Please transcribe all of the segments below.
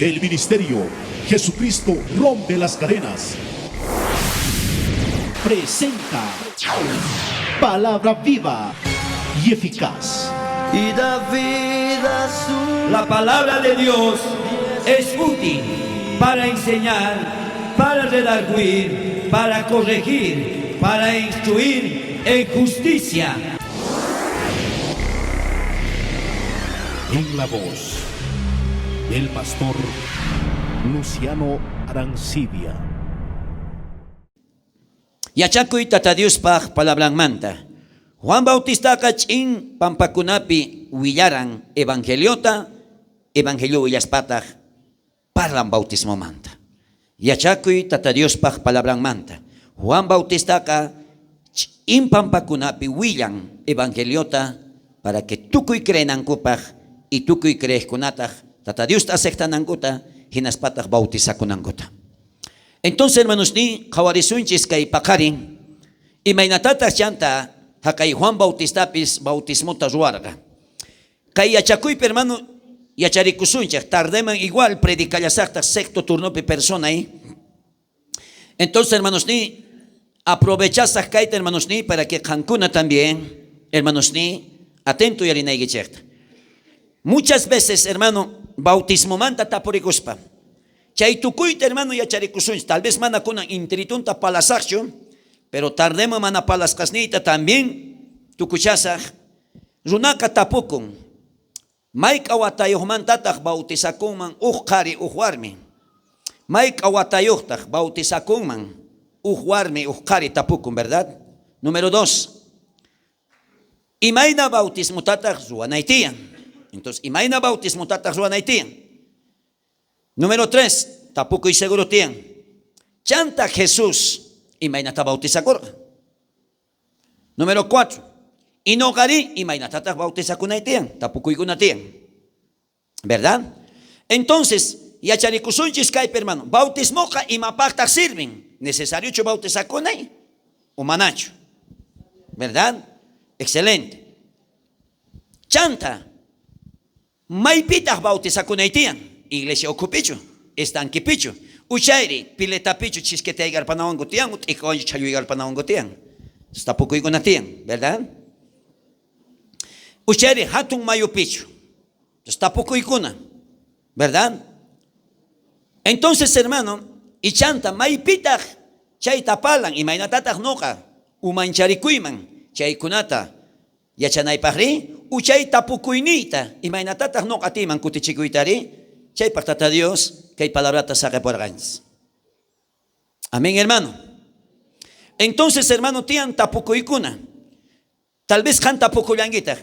El ministerio Jesucristo rompe las cadenas. Presenta Palabra viva y eficaz. Y da vida su La palabra de Dios es útil para enseñar, para redarguir, para corregir, para instruir en justicia. En la voz del pastor Luciano Arancibia. Yachakuy Tata Diospaj palabranmanta. Juan Bautistaqa ch'in pampakunapi willaran evangeliota, evangelio willaspataj parlan bautismomanta. Yachakuy Tata Diospaj palabranmanta. Juan Bautistaqa ch'in pampakunapi willan evangeliota para que tukuy creenankupaj y tukuy creejkunataj Tata Diosta aceptanankuta hinaspataj bautizakunankuta. Entonces, hermanos, ni qhawarisunchis kay paqarin, imaynatataj chanta jaqay Juan Bautistapis bautismota ruwarqa. Kay yachakuypi, hermano, yacharikusunchej, tardeman igual predicallasajtaj sexto turnopi personay. Entonces, hermanos, ni aprovechasaj kayta, hermanos, ni para que qankuna también, hermanos, ni atento yarinaykichejta. Muchas veces, hermano, bautismomanta tapurikuspa. Chay tukuyta, hermano, yacharikusunchis. Tal vez mana kunan interitunta palasajchu, pero tardema mana palasqasniyta también tukuchasaj. Runaka tapukun. Mayk'a watayuqmantataq bautizakunman uj qhari uj warmi. Mayk'a watayuqtaq bautizakunman uj warmi uj qhari tapukun, ¿verdad? Número 2. Imayna bautismotataq ruwanay tiyan. Entonces, imayna bautismotataq ruwanay tiyan. Número 3, tapukuy seguro tiyan. Chanta Jesús imaynata bautizakurqa. Número 4, inoqari imaynatataq bautizakunay tiyan, tapukuykuna tiyan. ¿Verdad? Entonces, yacharikusunchis kaypi, hermano, bautismoqa imapaqtaq sirven. ¿Necesariochu bautizakunay o manachu? ¿Verdad? Excelente. Chanta, maypitaq bautizakunay tiyan? Iglesia ukhupichu, estanquipichu, uchayri, piletapichu, chisquetaygarpanawanku tiyan, t'ikawanchu chhalluygarpanawanku tiyan. Entonces, tapukuykuna tiyan, ¿verdad? Uchayri, hatun mayupichu. Entonces, tapukuykuna, ¿verdad? Entonces, hermano, y chanta, maypitaq chayta palan, imaynatataq noqa, umancharikuyman, chaykunata yachanaypaqri, uchay tapukuyniyta, imaynatataq noqa atiyman kutichikuytari, chaypaq Tata Dios kay palabrata saqepuarqanchis. Amén, hermano. Entonces, hermano, tiyan tapukuykuna. Tal vez qan tapukullankitaj.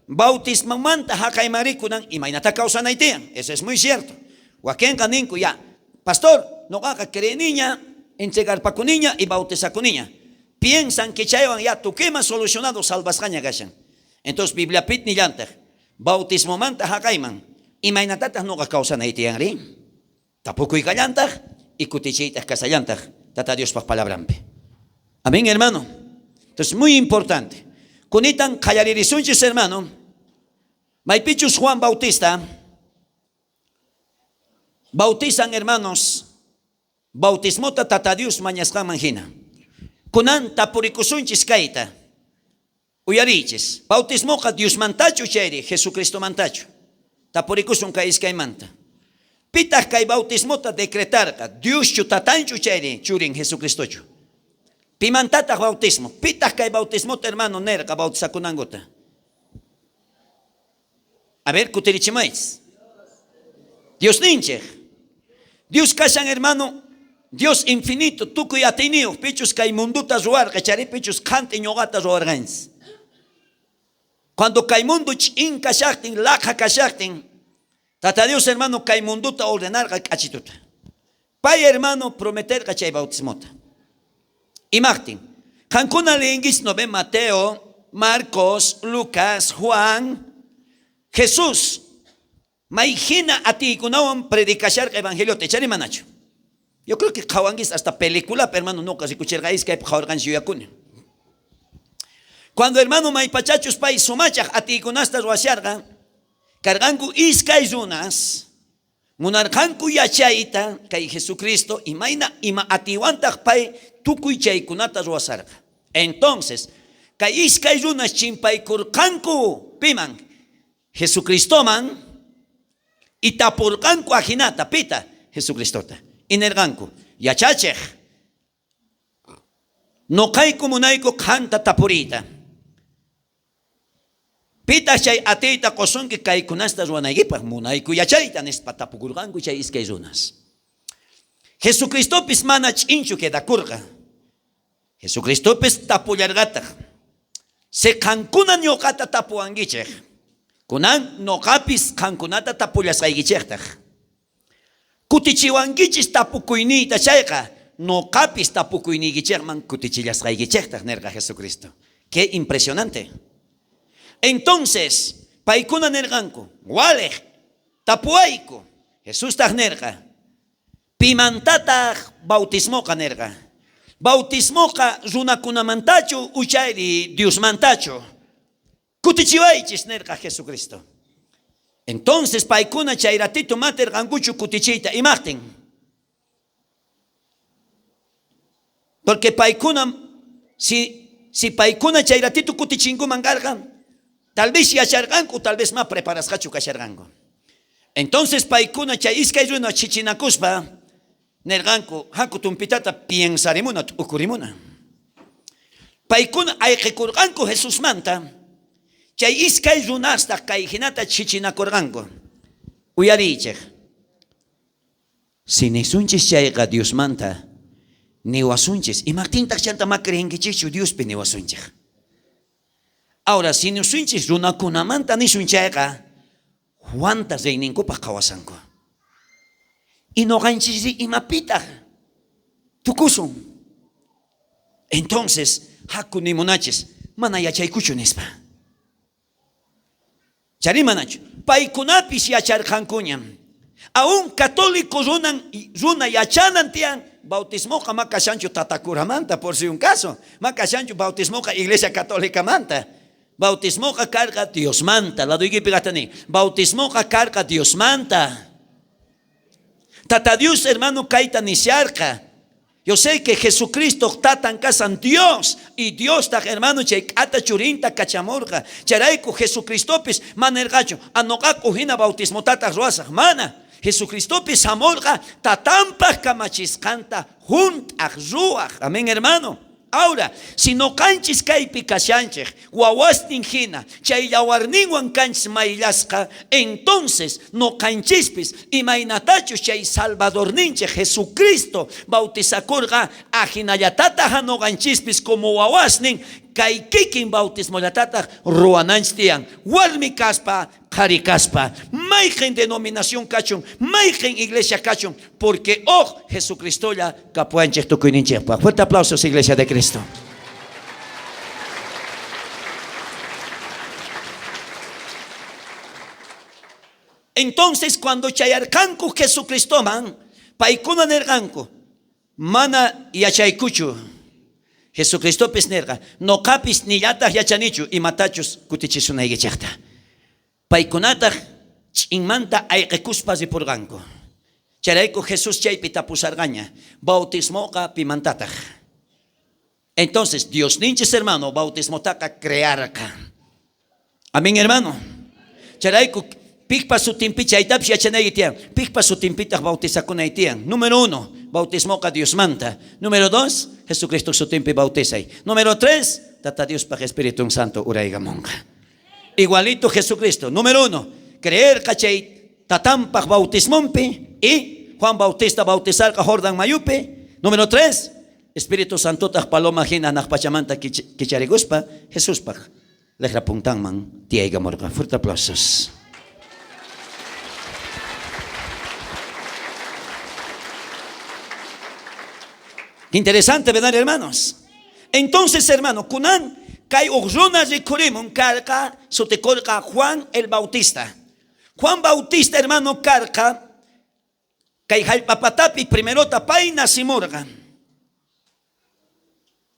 Bautismomanta jaqaymarikunan imaynata kawsanay tiyan. Eso es muy cierto. Wakinqa ninku ya, pastor, noqaqa creeniña, entregarpakuniña y bautizakuniña. Piensan que chaywan ya tukuyman solucionado salvasqaña kashan. Entonces, Bibliapit nillantaj, bautismomanta jaqayman, imaynatataq noqa kawsanay tiyanri? Tapukuykallantaq y kutichiytaq kasallantaq Tata Diospaj palabranpi. Amén, hermano. Entonces, muy importante. Kunitan qallaririsunchis, hermano. Maypichus Juan Bautista bautizan, hermanos, bautismota Tata Dios mañasqanman hina. Kunan tapurikusunchis kayta. Uyarichis. Bautismoqa Diosmantachu chayri, Jesucristomantachu. Tapurikusun kay iskaymanta. Pitaq kay bautismota decretarqa, Dioschu tatanchu chayri, churin Jesucristochu. Pimantataq bautismo. Pitaq kay bautismota, hermano, nerqa bautizakunankuta. A ver, kutirichimaychis. Dios ninchej. Dios kashan, hermano, Dios infinito, tukuy atiyniyuq, pichus kay munduta ruwarqa, chari pichus qhanti ñuqata ruwarqanchis. Cuando kay mundo ch'in kashaqtin, laqha kashaqtin, Tata Dios, hermano, kay munduta ordenarqa k'achituta. Pay, hermano, prometerqa chay bautismota. Imaqtin, qankuna leenkis no ve Mateo, Marcos, Lucas, Juan, Jesús, may hina atiykunawan predicasharqa evangeliota, chari manachu. Yo creo que qhawankis hasta película, hermano, noqa rikucherqayis kaypi qhawarqanchis yuyakuni. Cuando hermano maypachachus pay sumachaj atiykunasta ruwasharqa, karqanku iskay runas, Munarqanku yachayta kay Jesucristo imayna ima atiywantaj pay tukuy chaykunata ruwasharqa. Entonces, kay iskay runas chimpaykurqanku piman? Jesucristoman y tapurqanku ajinata pita? Jesucristota. Y nerqanku, yachachej, noqayku munayku qanta tapuriyta. Pitaq chay atiyta qosunki kaykunasta ruwanaykipaq? Munayku yachayta, nispa tapukurqanku chay iskay runas. Jesucristopis mana ch'inchu quedakurqa. Jesucristopis tapullarqataq. Si qankuna ñuqata tapuwankichej, kunan noqapis qankunata tapullasqaykichejtaq. Kutichiwankichis tapukuyniyta chayqa, noqapis tapukuyniykichejman kutichillasqaykichejtaq, nerqa Jesucristo. Qué impresionante. Entonces, paykuna nerqanku, walej, tapuwayku. Jesustaq nerqa, pimantataq bautismoqa nerqa. Bautismoqa runakunamantachu uchayri Diosmantachu? Kutichiwaychis, nerqa Jesucristo. Entonces paykuna chay ratito materqankuchu kutichiyta imajtin. Porque paykuna, si paykuna chay ratito kutichinkuman karqa, tal vez yacharqanku, tal vez ma preparasqachu kasharqanku. Entonces paykuna chay iskay runa chichinakuspa nerqanku, haku tumpitata piensarimuna, t'ukurimuna. Paykuna ayqikurqanku Jesusmanta, chay iskay runastaq kay hinata chichinakurqanku. Uyariychej. Si nisunchis chayqa Diosmanta niwasunchis, imajtintaq chanta ma creenkichikchu Diospi niwasunchej? Ahora, si nisunchis runakunamanta nisun chayqa, Juanta reyninkupaq qhawasanku. Y noqanchisri imapitaq tukusun? Entonces, haku nimunachis, mana yachaykuchu nispa. Chari manachu. Paykunapis yacharqankuñam. Aún católico runa yachanan tiyan, bautismoqa ma kashanchu tatakuramanta, por si un caso. Ma kashanchu bautismoqa iglesia católicamanta. Bautismoqa karqa Diosmanta. Laduykipi qatani. Bautismoqa karqa Diosmanta. Tata Dios, hermano, kayta nisharqa. Yo sé que Jesucristo tatan kasan Dios y Dios taj hermano chay k'ata churinta kachamurqa. Chayrayku Jesucristopis manerqachu anoqaku hina bautismotataq ruwasaq mana. Jesucristopis hamurqa tatanpaq kamachisqanta junt'aq ruwaq. Amén, hermano. Ahora, si noqanchis kaypi kashanchej, wawasnin hina, chay yawarninwan kanchis mayllasqa, entonces noqanchispis imaynatachus chay Salvadorninchej Jesucristo bautizakurqa, ajinallatataq noqanchispis como wawasnin kay kikin bautismollatataq ruwananchis tiyan. Warmi kaspa, qhari kaspa, mayqen denominación kachun, mayqen iglesia kachun, porque oh Jesucristolla kapuanchej tukuyninchejpaq. Fuerte aplausos, Iglesia de Cristo. Entonces, cuando chayarqanku Jesucristoman, paykuna nerqanku, mana yachaykuchu. Jesucristopis nerqa, noqapis nillataq yachanichu imatachus kutichisunaykichejta. Paykunataq ch'inmanta ayqikuspa ripurqanku. Chayrayku Jesús chaypi tapusarqaña, bautismoqa pimantataq. Entonces, Diosninchis hermano, bautismotaqa crearqa. Amén, hermano. Chayrayku piqpa sutinpi chaytapis yachanayki tiyan. Piqpa sutinpitaq bautizakunay tiyan. Número 1, bautismoqa Diosmanta. Número 2, Jesucristo sutinpi bautizay. Número 3, Tata Diospaq Espíritu Santo uraykamunqa. Igualito Jesucristo. Número 1, creer chay tatampaq bautismonpi y Juan Bautista bautizarqa Jordan mayupi. Número 3, Espíritu Santotaq paloma hina hanaq pachamanta kicharikuspa Jesuspaq lejra puntanman tiyaykamurqa. Fuerte aplausos. Qué interesante, ¿verdad, hermanos? Entonces, hermano, kunan kay uj runa rikhurimun karqa sutikurqa Juan el Bautista. Juan Bautista, hermano, karqa kay jallp'apatapi primerota pay nacimurqa.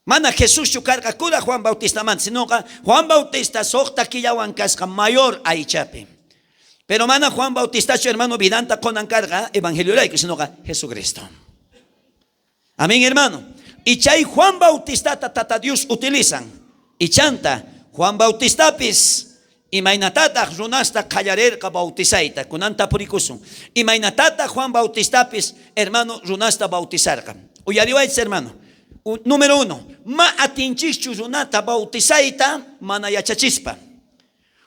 Mana Jesuschu karqa kura Juan Bautistamanta, sinoqa Juan Bautista suqta killawan kasqa mayor aychapi. Pero mana Juan Bautistachu, hermano, vidanta qonan karqa evangeliorayku, sinoqa Jesucristo. Amén, hermano. Y chay Juan Bautistata Tata Dios utilizan. Y chanta Juan Bautistapis imaynatataq runasta qallarerqa bautizayta, kunan tapurikusun. Imaynatataq Juan Bautistapis, hermano, runasta bautizarqa. Uyariwaychis, hermano. Número 1, ma atinchischu runata bautizayta mana yachachispa.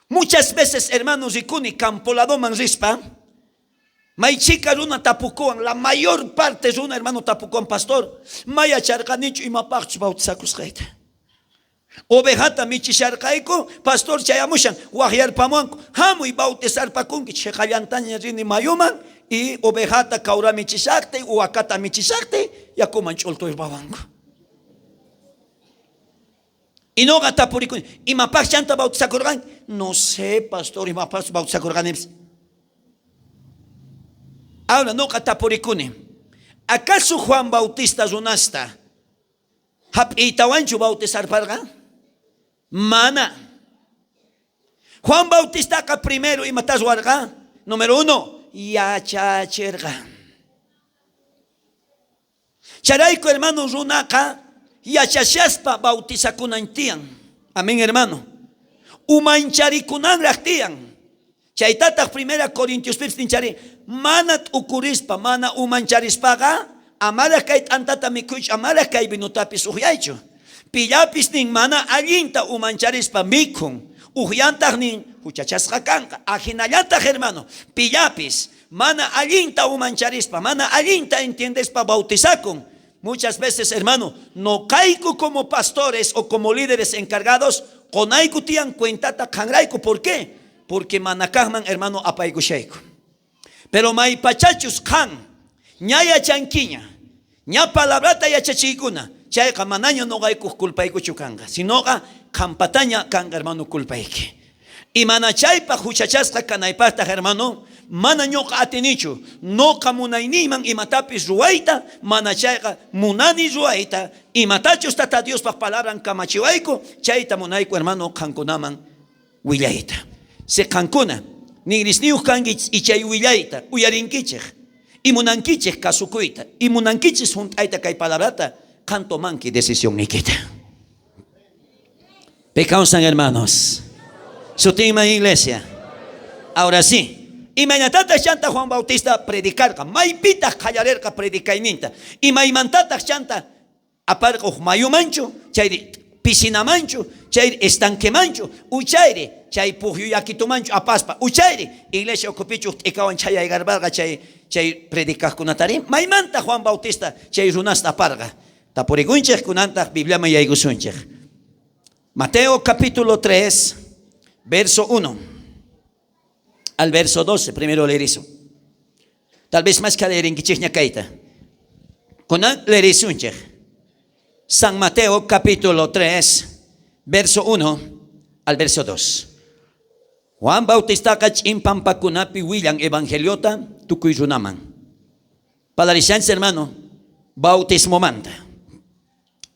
Muchas veces, hermanos, rikuni campo ladoman rispa, may chika runa tapukuwan, la mayor parte runa, hermano, tapukuwan, pastor, ma yacharqanichu imapaqchu bautizakusqayta. Ovejata michisharqayku, pastor chayamushan, waqyarpamuwanku, hamuy bautizarpakunki, cheqallantaña rini mayuman, y ovejata kawra michishaqtay, wakata michishaqtay, yakuman ch'ultuypawanku. Y noqa tapurikuni, imapaq chanta bautizakurqanki? No sé, pastor, imapaq bautizakurqanipis. Ahora noqa tapurikuni, ¿acaso Juan Bautista runasta hap'iytawanchu bautizarparqa? Mana. Juan Bautistaqa primero imatas ruwarqa? Número 1, yachacherqa. Charayku, hermano, runaqa yachashaspa bautizakunan tiyan. Amén, hermano. Umancharikunanraj tiyan. Chaytataq primera Corintios ninchari, mana t'ukurispa, mana umancharispaqa, amaraj kay t'antata mikhuychu, amaraj kay vinotapis uhyaychu. Pillapis nin mana allinta umancharispa mikhun, uhyantaq nin huchachasqa kanqa. Ajinallataq, hermano, pillapis mana allinta umancharispa, mana allinta entiendespa bautizakun. Muchas veces, hermano, no caigo como pastores o como líderes encargados, qonayku tiyan cuentata qanrayku. ¿Por qué? Porque manakaqman, hermano, apaykushayku. Pero maypachachus qan, ña yachankiña, ña palabrata yachachiykuna, chayqa manaña noqaykuq culpaykuchu kanqa, sinoqa qampataña kanqa, hermano, culpayki. Y mana chaypaq huchachasqa kanaypaqtaq, hermano, mana ñuqa atinichu, noqa munayniyman imatapis ruwayta, mana chayqa munani ruwayta, imatachus Tata Diospaq palabran kamachiwayku, chayta munayku, hermano, qankunaman willayta. Si qankuna ningrisniyuq kanki ichay willayta, uyarinkichej, y munankichej kasukuyta, y munankichis junt'ayta kay palabrata, qan tomanki decisionniykita. Pecausan, hermanos. Sutinman iglesia. Ahora sí. Imaynatataq chanta Juan Bautista predicarqa, maypitaq qallarerqa predicayninta, imaymantataq chanta aparqa uj mayumanchu, chayri piscinamanchu, chayri estanquemanchu, uchayri chay pujyu yakitumanchu apaspa, uchayri iglesia ukhupichu t'ikawan chayaygarparqa chay predicaqkunatari, maymanta Juan Bautista chay runasta aparqa. Tapurikunchej kunantaq Bibliaman yaykusunchej. Mateo capítulo 3, verso 1 al verso 12, primero leer eso. Tal vez más que leer kayta. Kunan leerisunchej. San Mateo capítulo 3, verso 1 al verso 2. Juan Bautistaqa ch'inpampakunapi willan evangeliota tukuy runaman. Palarishanchis, hermano, bautismomanta.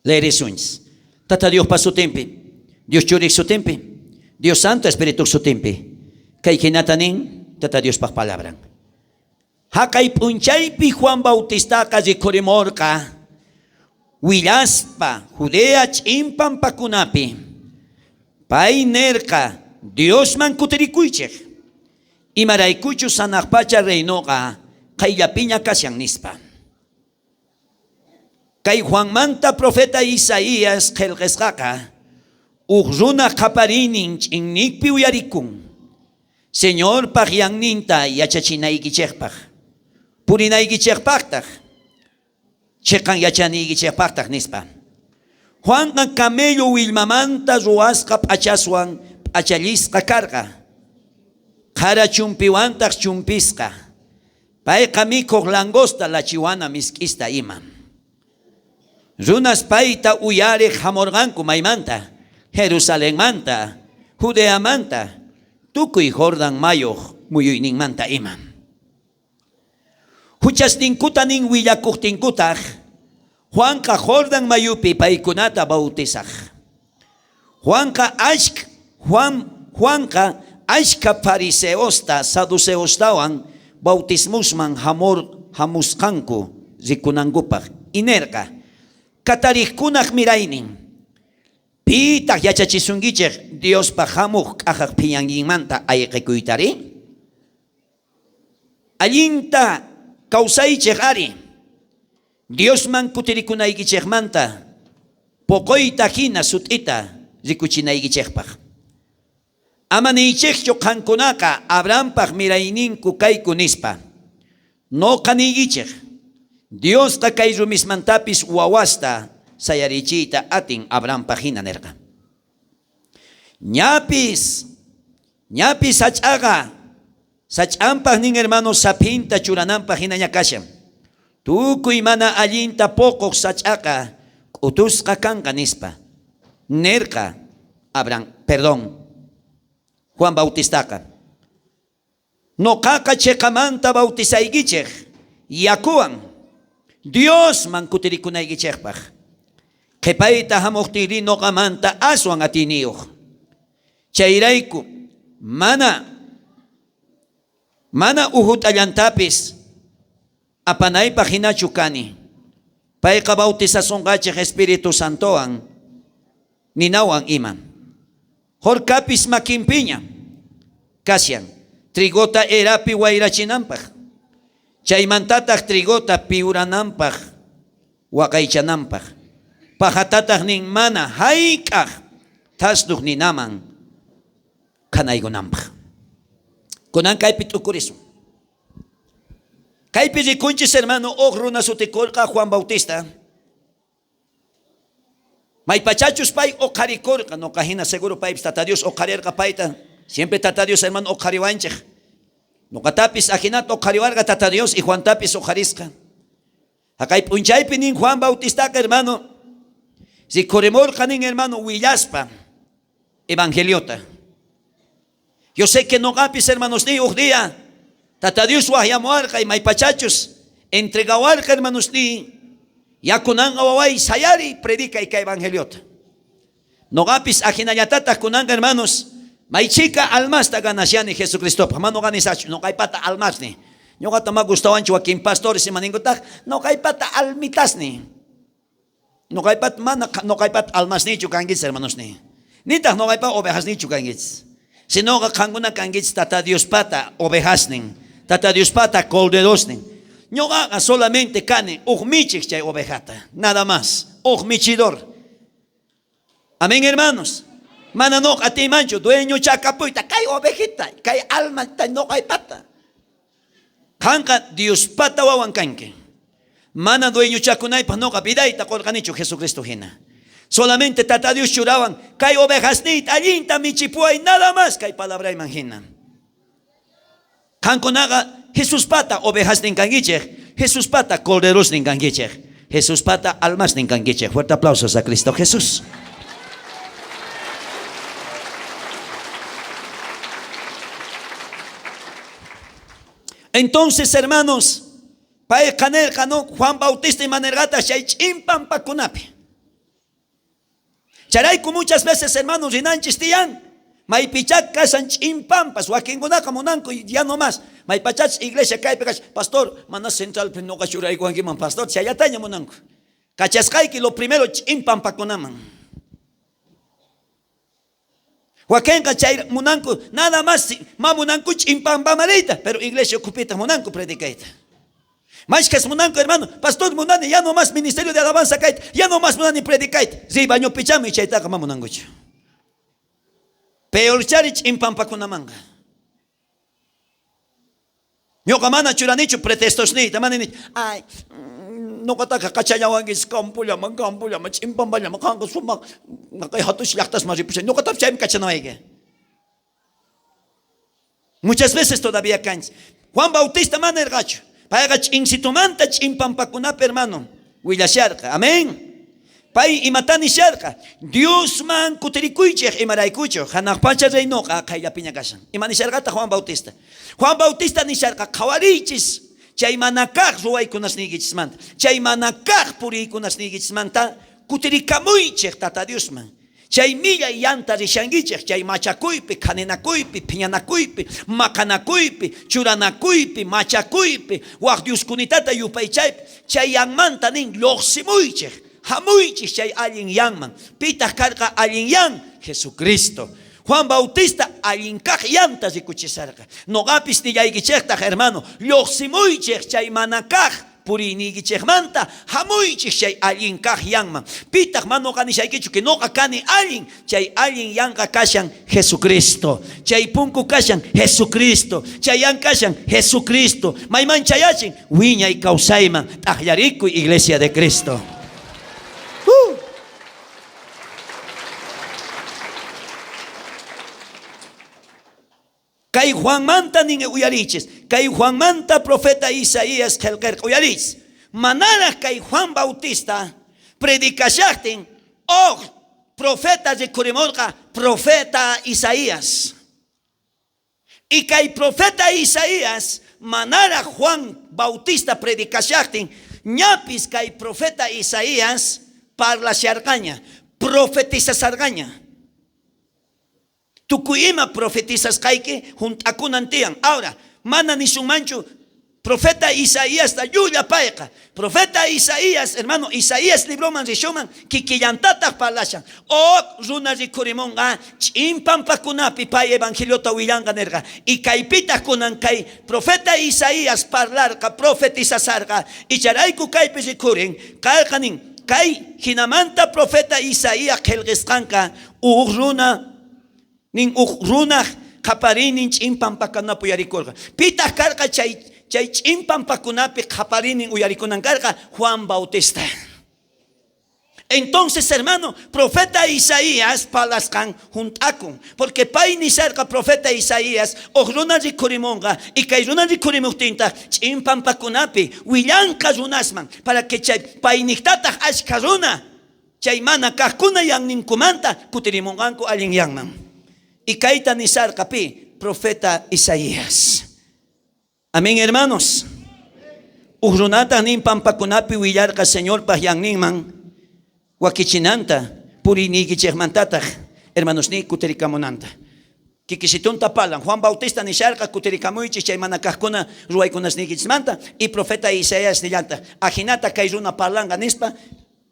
Leerisunchis. Tata Dios pa sutinpi, Dios Churik sutinpi, Dios Santo Espíritu sutinpi. Kay hinata nin, Tata Dios pa palabran. Haqay p'unchaypi Juan Bautistaqa rikhurimorqa, willaspa Judea ch'inpampakunapi. Pay nerqa, Diosman kutirikuychej. Imaraykuchu sanaqpacha reinoqa qayllapiña kashan nispa. Kay Juanmanta profeta Isaías qillqasqaqa uj runa qaparinin ch'inniqpi uyarikun. Señorpaq yanninta yachachinaykichejpaq, purinaykichejpaqtaq, chiqan yachaniykichejpaqtaq nispa. Juanqa camello willmamanta ruwasqa p'achaswan p'achallisqa karqa. Qhara chumpiwantaq chumpisqa. Payqa mikhuq langosta lachiwana misk'ista ima. Runas payta uyariq hamurqanku maymanta, Jerusalenmanta, Judeamanta, tukuy Jordan mayuq muyuyninmanta ima. Huchasninkuta nin willakuqtinkutaq, Juanqa Jordan mayupi paykunata bautizaq. Juanqa Ashkha fariseosta, saduceostawan bautismosman jamor jamusqanku rikunankupaj. Y nerqa, Katarejkunaj miraynin, pitaj yachachisunkichej Diospa jamoj k'ajaj phiñayninmanta ayqekuytari? Allinta kawsaychej ari, Diosman kutirikunaykichejmanta poqoyta jina sut'ita rikuchinaykichejpaj. Ama niychejchu qankunaqa Abrahampaj mirayninku kayku nispa. Noqa niykichej, Diosqa kay rumismantapis wawasta sayarichiyta atin Abrahampaj jina nerqa. Ñapis, ñapis sach'aqa sach'anpaj nin hermano saphinta churananpaj jinaña kashan. Tukuy mana allinta poqoj sach'aqa k'utusqa kanqa nispa. Nerqa Abraham, perdón, Juan Bautistaqa. Noqaqa cheqamanta bautizaykichej yakuwan Diosman kutirikunaykichejpaj. Qhepayta jamojtiyrí noqamanta aswan atiyniyoj. Chayrayku mana mana ujut'allantapis apanaypaj jinachu kani. Payqa bautizasonqachej Espíritu Santowan ninawan ima. Jorkapis makinpiña kashan trigota erapi wayrachinanpaj. Chaymantataj trigota piurananpaj waqaychananpaj. Pajatataj nin mana jayk'aj thasnuj ninaman khanaykunanpaj. Kunan kaypi t'ukurisun. Kaypi rikunchis hermano uj runa sutikorqa Juan Bautista. Maypachachus pay oqharikorqa, noqa jina seguro paypis Tata Dios oqharerqa payta. Siempre Tata Dios hermano oqhariwanchej. Noqatapis ajinata oqhariwarqa Tata Dios y Juantapis oqharisqa. Jaqay p'unchaypi nin Juan Bautistaqa hermano, rikhurimorqa nin hermano willaspa evangeliota. Yo sé que noqapis hermanosniy uj día Tata Dios wajyamuwarqa y maypachachus entregawarqa hermanosniy, ya kunanqa waway sayariy predicay kay evangeliota. Noqapis ajinallatataj kunanqa hermanos, may chhika almasta ganashani Jesucristopaj. Ma noqa nisachu, noqaypata almasni. Ñoqata ma gustawanchu wakin pastores ima ninkutaj, noqaypata almitasni. Noqaypata mana noqaypata almasnichu kankichis hermanosni. Nitaj noqaypata ovejasnichu kankichis. Sinoqa qankuna kankichis Tata Diospata ovejasnin, Tata Diospata corderosnin. Ñoqaqa solamente kani uj michej chay ovejata, nada más, uj michidor. Amén, hermanos. Mana noqa atiymanchu dueño chakapuyta, kay ovejita, kay almata noqaypata. Qanqa Diospata wawan kanki. Mana dueñochakunaypaj noqa vidayta qorqanichu Jesucristo jina. Solamente Tata Dios churawan kay ovejasniyta allinta michipuway nada más kay palabrayman jina. Qankunaqa Jesuspata ovejasnin kankichej, Jesuspata corderosnin kankichej, Jesuspata almasnin kankichej. Fuerte aplausos a Cristo Jesús. Entonces, hermanos, payqa nerqa, no, Juan Bautista ima nerqataj chay ch'in pampakunapi. Chayrayku muchas veces, hermanos, rinanchis tiyan, maypichá kashan ch'in pampas, wakinkunaqa munanku ya no más. Maypachachus iglesia kaypi kashan, pastor, mana centralpi noqa churaykuwankiman, pastor, chayllataña munanku. Kachasqayki lo primero ch'in pampakunaman. Wakenqa chay munanku, nada más ma munanku ch'in pampaman riyta, pero iglesia ukhupitaj munanku predicayta. Mashkhas munanku, hermano, pastor munani, ya no más ministerio de alabanza kayta, ya no más munani predicayta. Riy bañopi chamuy, chaytaqa ma munankuchu. Peorchari ch'in pampakunamanqa. Ñoqa mana churanichu pretextosniyta, mana ninichu, ay, noqataqa kachallawankichis campollaman, campollaman, ch'in pampallaman, qanqa sumaq kay jatuchej llajtasman ripushay, noqatapis chayman kachanawayki. Muchas veces todavía kanchis. Juan Bautista mana nerqachu. Payqa ch'insitumanta ch'in pampakunapi, hermano, willasharqa. Amén. Pay imata nisharqa? Diosman kutirikuychej, imaraykuchu janaj pacha reinoqa qayllapiña kashan. Ima nisharqataj Juan Bautista? Juan Bautista nisharqa, qhawariychis chay mana kaj ruwaykunasniykichismanta, chay mana kaj puriykunasniykichismanta kutirikamuychej Tata Diosman. Chay millay yanta rishankichej, chay machakuypi, khaninakuypi, phiñanakuypi, maqanakuypi, churanakuypi, machakuypi, waj dioskunitata yupaychaypi, chay yanmanta nin llojsimuychej, jamuychej chay allin yanman. Pitaj karqa allin yan? Jesucristo. Juan Bautista allin kaj yanta rikuchisharqa. Noqapis nillaykichejtaj, hermano, llojsimuychej chay mana kaj puriyniykichejmanta, jamuychej chay allin kaj yanman. Pitaj ma noqa nishaykichu que noqa kani allin, chay allin yanqa kashan Jesucristo. Chay punku kashan Jesucristo. Chay yan kashan Jesucristo. Mayman chayachin wiñay kawsayman t'ajllarikuy Iglesia de Cristo. Kay Juanmanta nin uyarichis. Kay Juanmanta profeta Isaías qhelqerqa uyarichis. Manaraj kay Juan Bautista predicashajtin oj profeta rikhurimorqa profeta Isaías. Y kay profeta Isaías manaraj Juan Bautista predicashajtin ñapis kay profeta Isaías parlasharqaña, profetizasharqaña. Tukuy ima profetizasqayki junt'akunan tiyan. Ahora, mana nisunmanchu profeta Isaíasta llulla payqa. Profeta Isaías, hermano, Isaías libroman rishuman kikillantataj parlashan. O runa rikhurimonqa ch'in pampakunapi pay evangeliota willanqa nerqa. Y kaypitaj kunan kay profeta Isaías parlarqa, profetizasarqa. Icharayku kaypi rikhurin, karqa nin, kay jinamanta profeta Isaías qhelqisqanqa uj runa nin uj runaj qhapariynin ch'in pampakunapi uyarikorqa. Pitaj karqa chay chay ch'in pampakunapi qhapariynin uyarikunan karqa? Juan Bautista. Entonces, hermano, profeta Isaías parlasqan junt'akun, porque pay nisharqa profeta Isaías uj runa rikhurimonqa y kay runa rikhurimojtintaj ch'in pampakunapi willanqa runasman para que chay paynijtataj ashkha runa chay mana kajkuna yanninkumanta kutirimonqanku allin yanman. Y kayta nisharqa pi? Profeta Isaías. Amén, hermanos. Uj runataj nin pampakunapi willarqa Señorpaj yanninman wakichinanta, puriyniykichejmantataj, hermanos, ni kutirikamunanta. Kikisitunta parlan. Juan Bautista nisharqa kutirikamuychis chay mana kajkuna ruwaykunasniykichismanta y profeta Isaías nillanta ajinata kay runa parlanqa nispa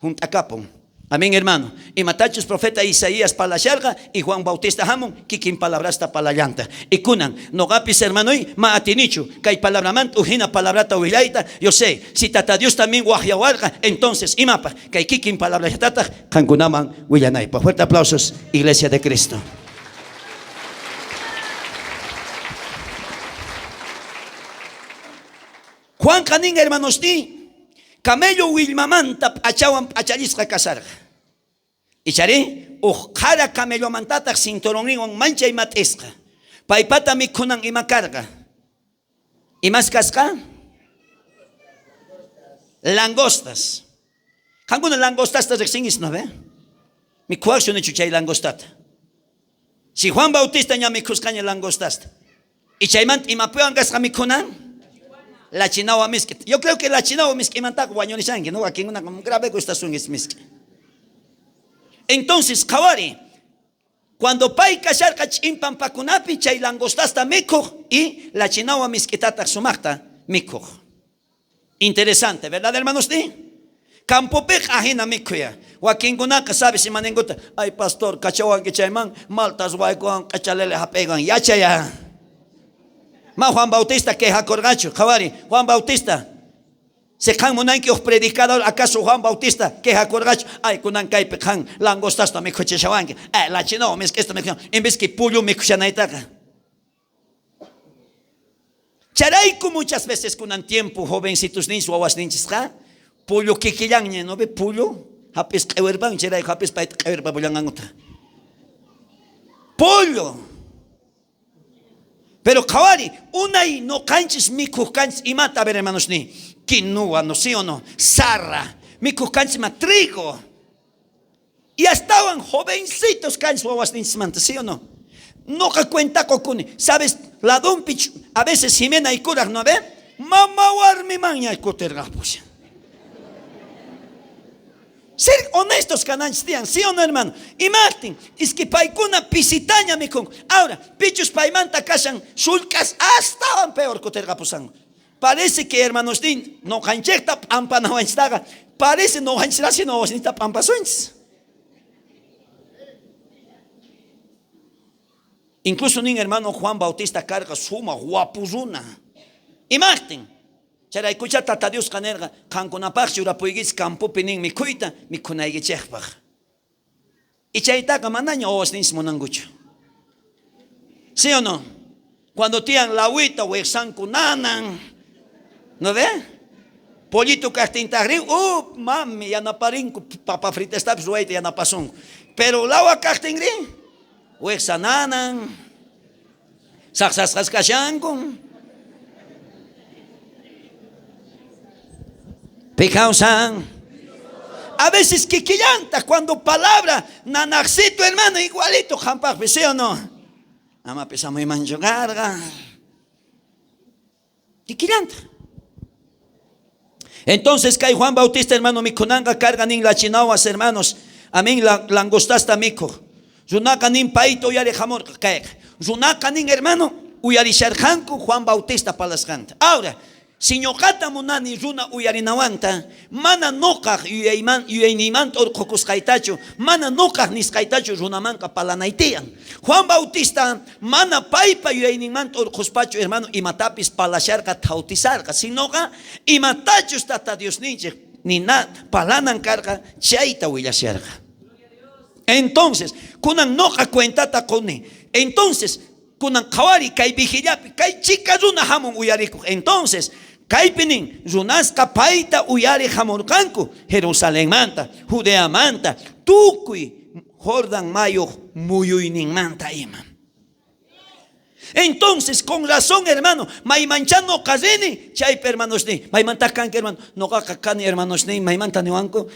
junt'akapun. Amén, hermano. Imatachus profeta Isaías parlasharqa y Juan Bautista jamun kikin palabrasta parlallanta. Y kunan noqapis hermanoy ma atinichu kay palabramanta ujina palabrata willayta. Yo sé, si tata Dios también wajyawarqa, entonces imapaj kay kikin palabrallatataq qankunaman willanaypaj. Fuerte aplausos, Iglesia de Cristo. Juanqa nin, hermanos, ni camello willmamanta p'achawan p'achallisqa kasharqa. Ichari uj qhara camellomantataq cinturonninwan manchay mat'isqa. Paypata mikhunan ima karqa. Imas kasqa? Langostas. Qankuna langostasta riqsinkichis, no ve? Mikhuwaqchu chay langostata? Si Juan Bautista ña mikhusqaña langostasta. Y chaymanta imapiwan kasqa mikhunan? La chinawa misk'i. Yo creo que la chinawa misk'imantaqa wañurishanki, no? Wakinkunaqa grave gustasunki misk'i. Entonces, qhawari, cuando pay kasharqa ch'in pampakunapi chay langostasta mikhuj y la chinawa misk'itataq sumaqta mikhuj. Interesante, ¿verdad, hermanos? Ni? Campopiqa ajina mikhuya. Wakinkunaqa sabes imaninkuta, ay pastor, kachawanki chayman, maltas waykuwan q'achalele hap'iykuwan, yachaya. Ma Juan Bautista quejakorqachu, qhawari, Juan Bautista. Si qan munanki uj predicador, acaso Juan Bautista quejakorqachu, ay kunan kaypi qan langostasta mikhuchishawanki, ay la chinawa misk'ista mikhuchishawanki, en vez que pollo mikhushanaytaqa. Charayku muchas veces kunan tiempo jovencitos ninchis wawasninchisqa pollo kikillanña, ¿no ve? Pollo hap'is q'ewirpan, chayrayku hap'is payta q'ewirpapullanqankuta. Pollo. Pero qhawari, unay noqanchis mikhuj kanchis imata, a ver hermanos ni, quinoa, no sí o no, sarra, mikhuj kanchis ima trigo. Y astawan jovencitos kanchis wawasninchismanta, sí o no? Noqa cuenta qokuni, sabes, ladonpi a veces Jimena y kuraj, ¿no ve? Mama warmimanña kutirqapushan. Ser honestos kananchis tiyan, ¿sí o no, hermano? Imajtin, es que paykuna pisitaña mikhunku. Ahora, pichus paymanta kashan sullk'as astawan peor kutirqapusanku. Parece que hermanosnin noqanchejta p'ampanawanchistaqa, parece noqanchisrasi wawasninta p'ampasunchis. Incluso nin hermano Juan Bautista karqa sumaj wapu runa. Imajtin, chayraykuchá Tata Diosqa nerqa, qankunapaj churapuykichis campopi nin mikhuyta mikhunaykichejpaj. Y chaytaqa manaña wawasninchis munankuchu. ¿Sí o no? Cuando tiyan lawita wijsanku nanan. ¿No ve? Pollito kajtintajrí, mami, yanaparinku, papa fritastapis ruwayta yanapasunku. Pero lawa kajtinrí, wijsa nanan, sajsasqas kashanku. Pi kawsan. A veces kikillanta cuando palabra nanajcito hermano igualito qampajpi, ¿sí o no? Ama pesamuymanchu karqa. Kikillanta. Entonces kay Juan Bautista hermano mikhunanqa karqa nin lachinawas hermanos. Amén, langostasta mikhuj. Runaqa nin payta uyarej jamorqa kayqa. Runaqa nin hermano uyarisharqanku Juan Bautista parlasqanta. Ahora, si ñoqata munani runa uyarinawanta, mana noqaj yuyayniymanta urqhukusqaytachu, mana noqaj nisqaytachu runamanqa parlanay tiyan. Juan Bautista mana paypa yuyayninmanta urqhuspachu hermano imatapis parlasharqa tawtisarqa, sinoqa imatachus Tata Diosninchej nina parlanan karqa chayta willasharqa. Entonces, kunan noqa cuentata quni. Entonces, kunan qhawari kay vigillapi, kay chika runa hamun uyarikuq. Entonces, kaypi nin, runasqa payta uyari hamurqanku Jerusalenmanta, Judeamanta, tukuy Jordan mayuq muyuyninmanta ima. Entonces, con razón, hermano, maymanchá noqa rini, chaypi hermanosniy, maymantaq kanki, hermano, noqaqa kani, hermanosniy, maymanta niwanku,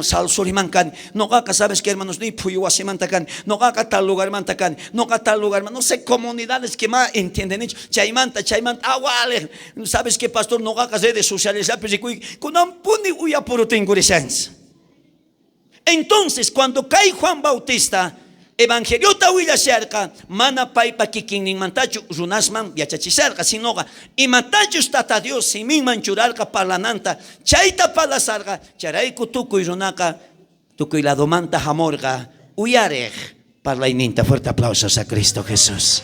Salsuriman kani, noqaqa, sabes que, hermanosniy, Phuyu wasimanta kani, noqaqa tal lugarmanta kani, noqa tal lugarmanta, no sé, comunidades que ma entiendenichu, chaymanta, chaymanta, awalej, sabes que, pastor, noqaqa redes socialesapi rikuy, kunanpuni uyapuru tinkurishanchis. Entonces, cuando kay Juan Bautista evangeliota willasharqa, mana paypa kikinninmantachu runasman yachachisharqa, sinoqa imatachus Tata Dios siminman churarqa parlananta, chayta parlasarqa, chayrayku tukuy runaqa tukuy ladomanta jamorqa uyarej parlayninta. Fuerte aplausos a Cristo Jesús.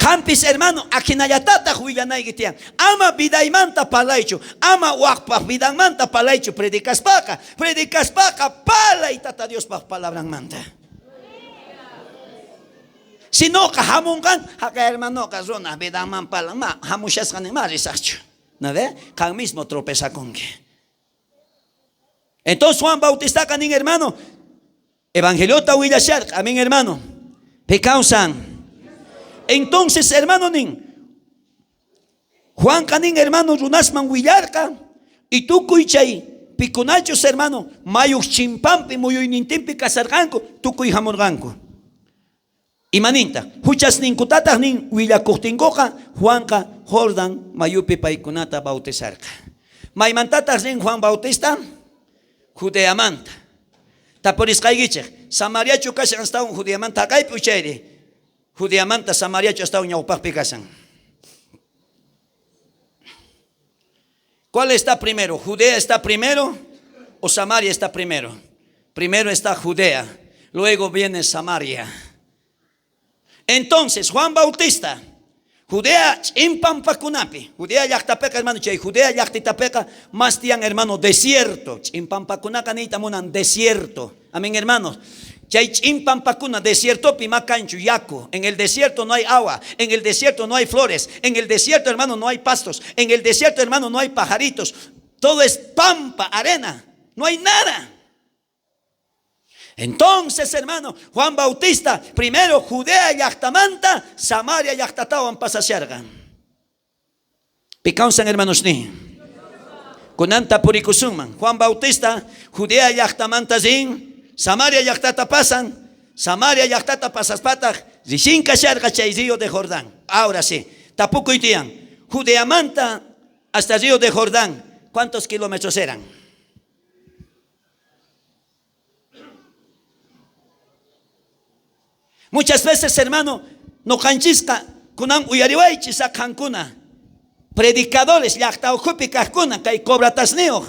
Qampis hermano, ajinallatataj willanayki tiyan. Ama vidaymanta parlaychu, ama wajpaj vidanmanta parlaychu predicaspaqa. Predicaspaqa parlay Tata Diospaj palabranmanta. Sinoqa jamunqan, jaqay hermanoqa runa vidanman parlan, ma jamushasqa nin, ma risajchu. ¿No ve? Qan mismo tropezakunki. Entonces Juan Bautistaqa nin hermano, evangeliota willasharqa, amén hermano. Pi kawsan. Entonces hermano nin, Juanqa nin hermano runasman willarqa y tukuy chay pikunachus hermano mayuq chimpampi muyuynintinpi kasarqanku tukuy jamurqanku. Imaninta huchasninkutataq nin willakuqtinkuqa Juanqa Jordan mayupi paykunata bautizarqa. Maymantataq rin Juan Bautista? Judeamanta. Tapurisqaykichej, Samariachu kashan astawan Judeamanta jaqaypi uchayri? Judeamanta Samariachu astawan ñawpaqpi kashan? ¿Cuál está primero? ¿Judea está primero o Samaria está primero? Primero está Judea, luego viene Samaria. Entonces, Juan Bautista, Judea ch'inpampakunapi, Judea llaqtapeqa, hermano, chay Judea llaqtitapeqa más tiyan, hermano, desierto. Ch'inpampakunaqa niyta munan desierto. Amén, hermanos. Chay ch'inpampakuna desiertopi ma kanchu yaku. En el desierto no hay agua, en el desierto no hay flores, en el desierto, hermano, no hay pastos, en el desierto, hermano, no hay pajaritos. Todo es pampa, arena, no hay nada. Entonces, hermano, Juan Bautista, primero Judea llaqtamanta, Samaria llaqtatawan pasasharqa. Pi kawsan, hermanos, ni. Kunanta purikusunman. Juan Bautista, Judea llaqtamanta rin, Samaria llaqtata pasan, Samaria llaqtata pasaspataq rishin kasharqa chay río de Jordán. Ahora sí, tapukuy tiyan. Judeamanta hasta Río de Jordán, ¿cuántos kilómetros eran? Muchas veces, hermano, noqanchisqa kunan uyariwaychis aqhankuna predicadores llaqta ukhupi kajkuna kay cobratasniyuq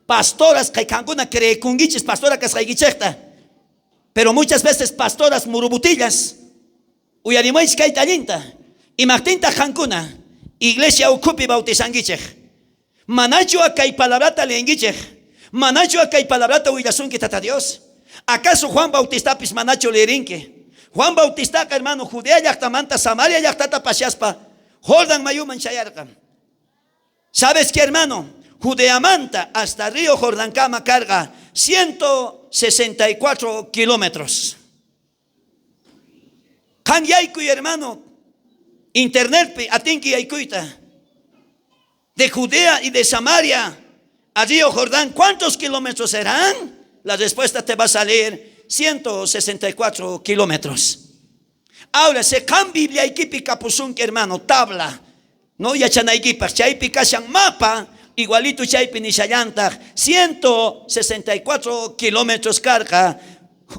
pastoras kay kankuna creekunkichis pastora kasqaykichejta. Pero muchas veces pastoras murubutillas uyarimuwaychis kayta allinta. Imajtintaq qankuna iglesia ukhupi bautizankichej? Manachu kay palabrata leenkichej? Manachu kay palabrata willasunki Tata Dios? ¿Acaso Juan Bautistapis manachu leerinki? Juan Bautistaqa, hermano, Judea llaqtamanta Samaria llaqtata pasiaspa Jordan mayuman chayarqa. ¿Sabes qué, hermano? Judeamanta hasta Río Jordankama carga 164 kilómetros. Qan yaykuy, hermano, internetpi atinki yaykuyta. De Judea y de Samaria a Río Jordán, ¿cuántos kilómetros serán? La respuesta te va a salir 164 kilómetros. Ahora, se kan Bibliaykipi kapusunki, hermano, tabla. No yachanaykipaj, chaypi kashan mapa, igualito chaypi nishallantaj, 164 kilómetros carga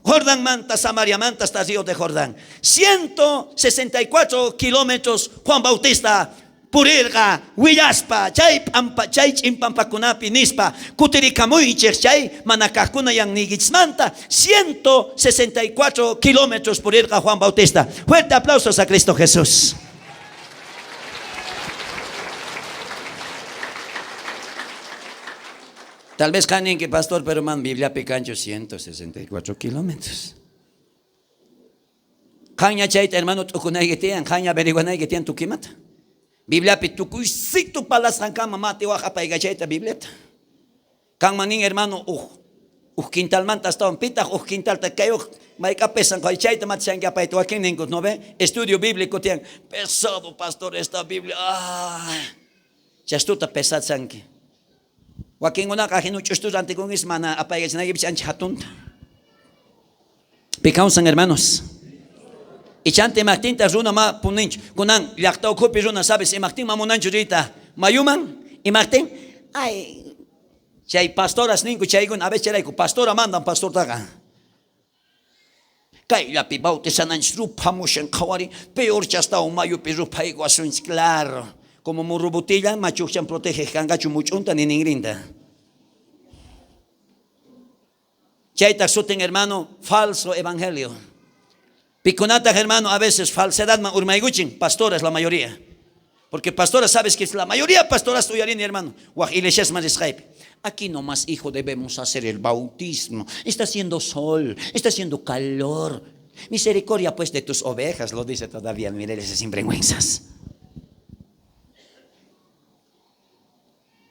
Jordán manta, Samaria manta hasta Río de Jordán. 164 kilómetros Juan Bautista purirqa willaspa chay p'ampa chay ch'impampakunapi nispa kutirikamuychej chay mana kajkuna yanniykichismanta 164 kilómetros purirqa Juan Bautista. Fuerte aplausos a Cristo Jesús. Tal vez qan ninki, pastor, pero man Bibliapi kanchu 164 kilómetros. Qanña chayta, hermano, t'ukunayki tiyan, qanña averiguanayki tiyan tukimata. Bibliapi tukuysitu palasqankama mati waj apaykachayta Bibliata. Kanman nin, hermano, uj quintalmanta astawan pitaq uj quintalta kay uj mayk'a pesan qhay chayta matishanki apayta wakin ninku, ¿no ve? Estudio bíblico tiyan. Pesado, pastor, esta Biblia. Ah, chastuta pesatsanki. Wakinkunaqa ajinu ch'ustu rantikunkis mana apaykachanaykipis ancha hatunta. Pikawsan, hermanos. Ichanta imajtinta runa ma puninchu. Kunan llaqta ukhupi runa, sabes, imajtin ma munanchu riyta mayuman, imajtin, ay, chay pastoras ninku chaykuna, a veces chayrayku, pastora mandan pastortaqa. Kayllapi bautizananchis ruphamushan qhawari, peor chastawan mayupi ruphaykuwasunchis, claro. Como murrubutilla, machuqchan protege kanqachu much'unta ni ninrinta. Chaytaq sutin, hermano, falso evangelio. Pikunataq, hermano, a veces falsedadman urmaykuchin, pastoras la mayoría. Porque pastoras, sabes que la mayoría pastoras uyarini, hermano. Waj iglesiasman risqaypi. Aquí nomás, hijo, debemos hacer el bautismo. Está haciendo sol, está haciendo calor. Misericordia, pues, de tus ovejas, lo dice todavía, miren esas sinvergüenzas.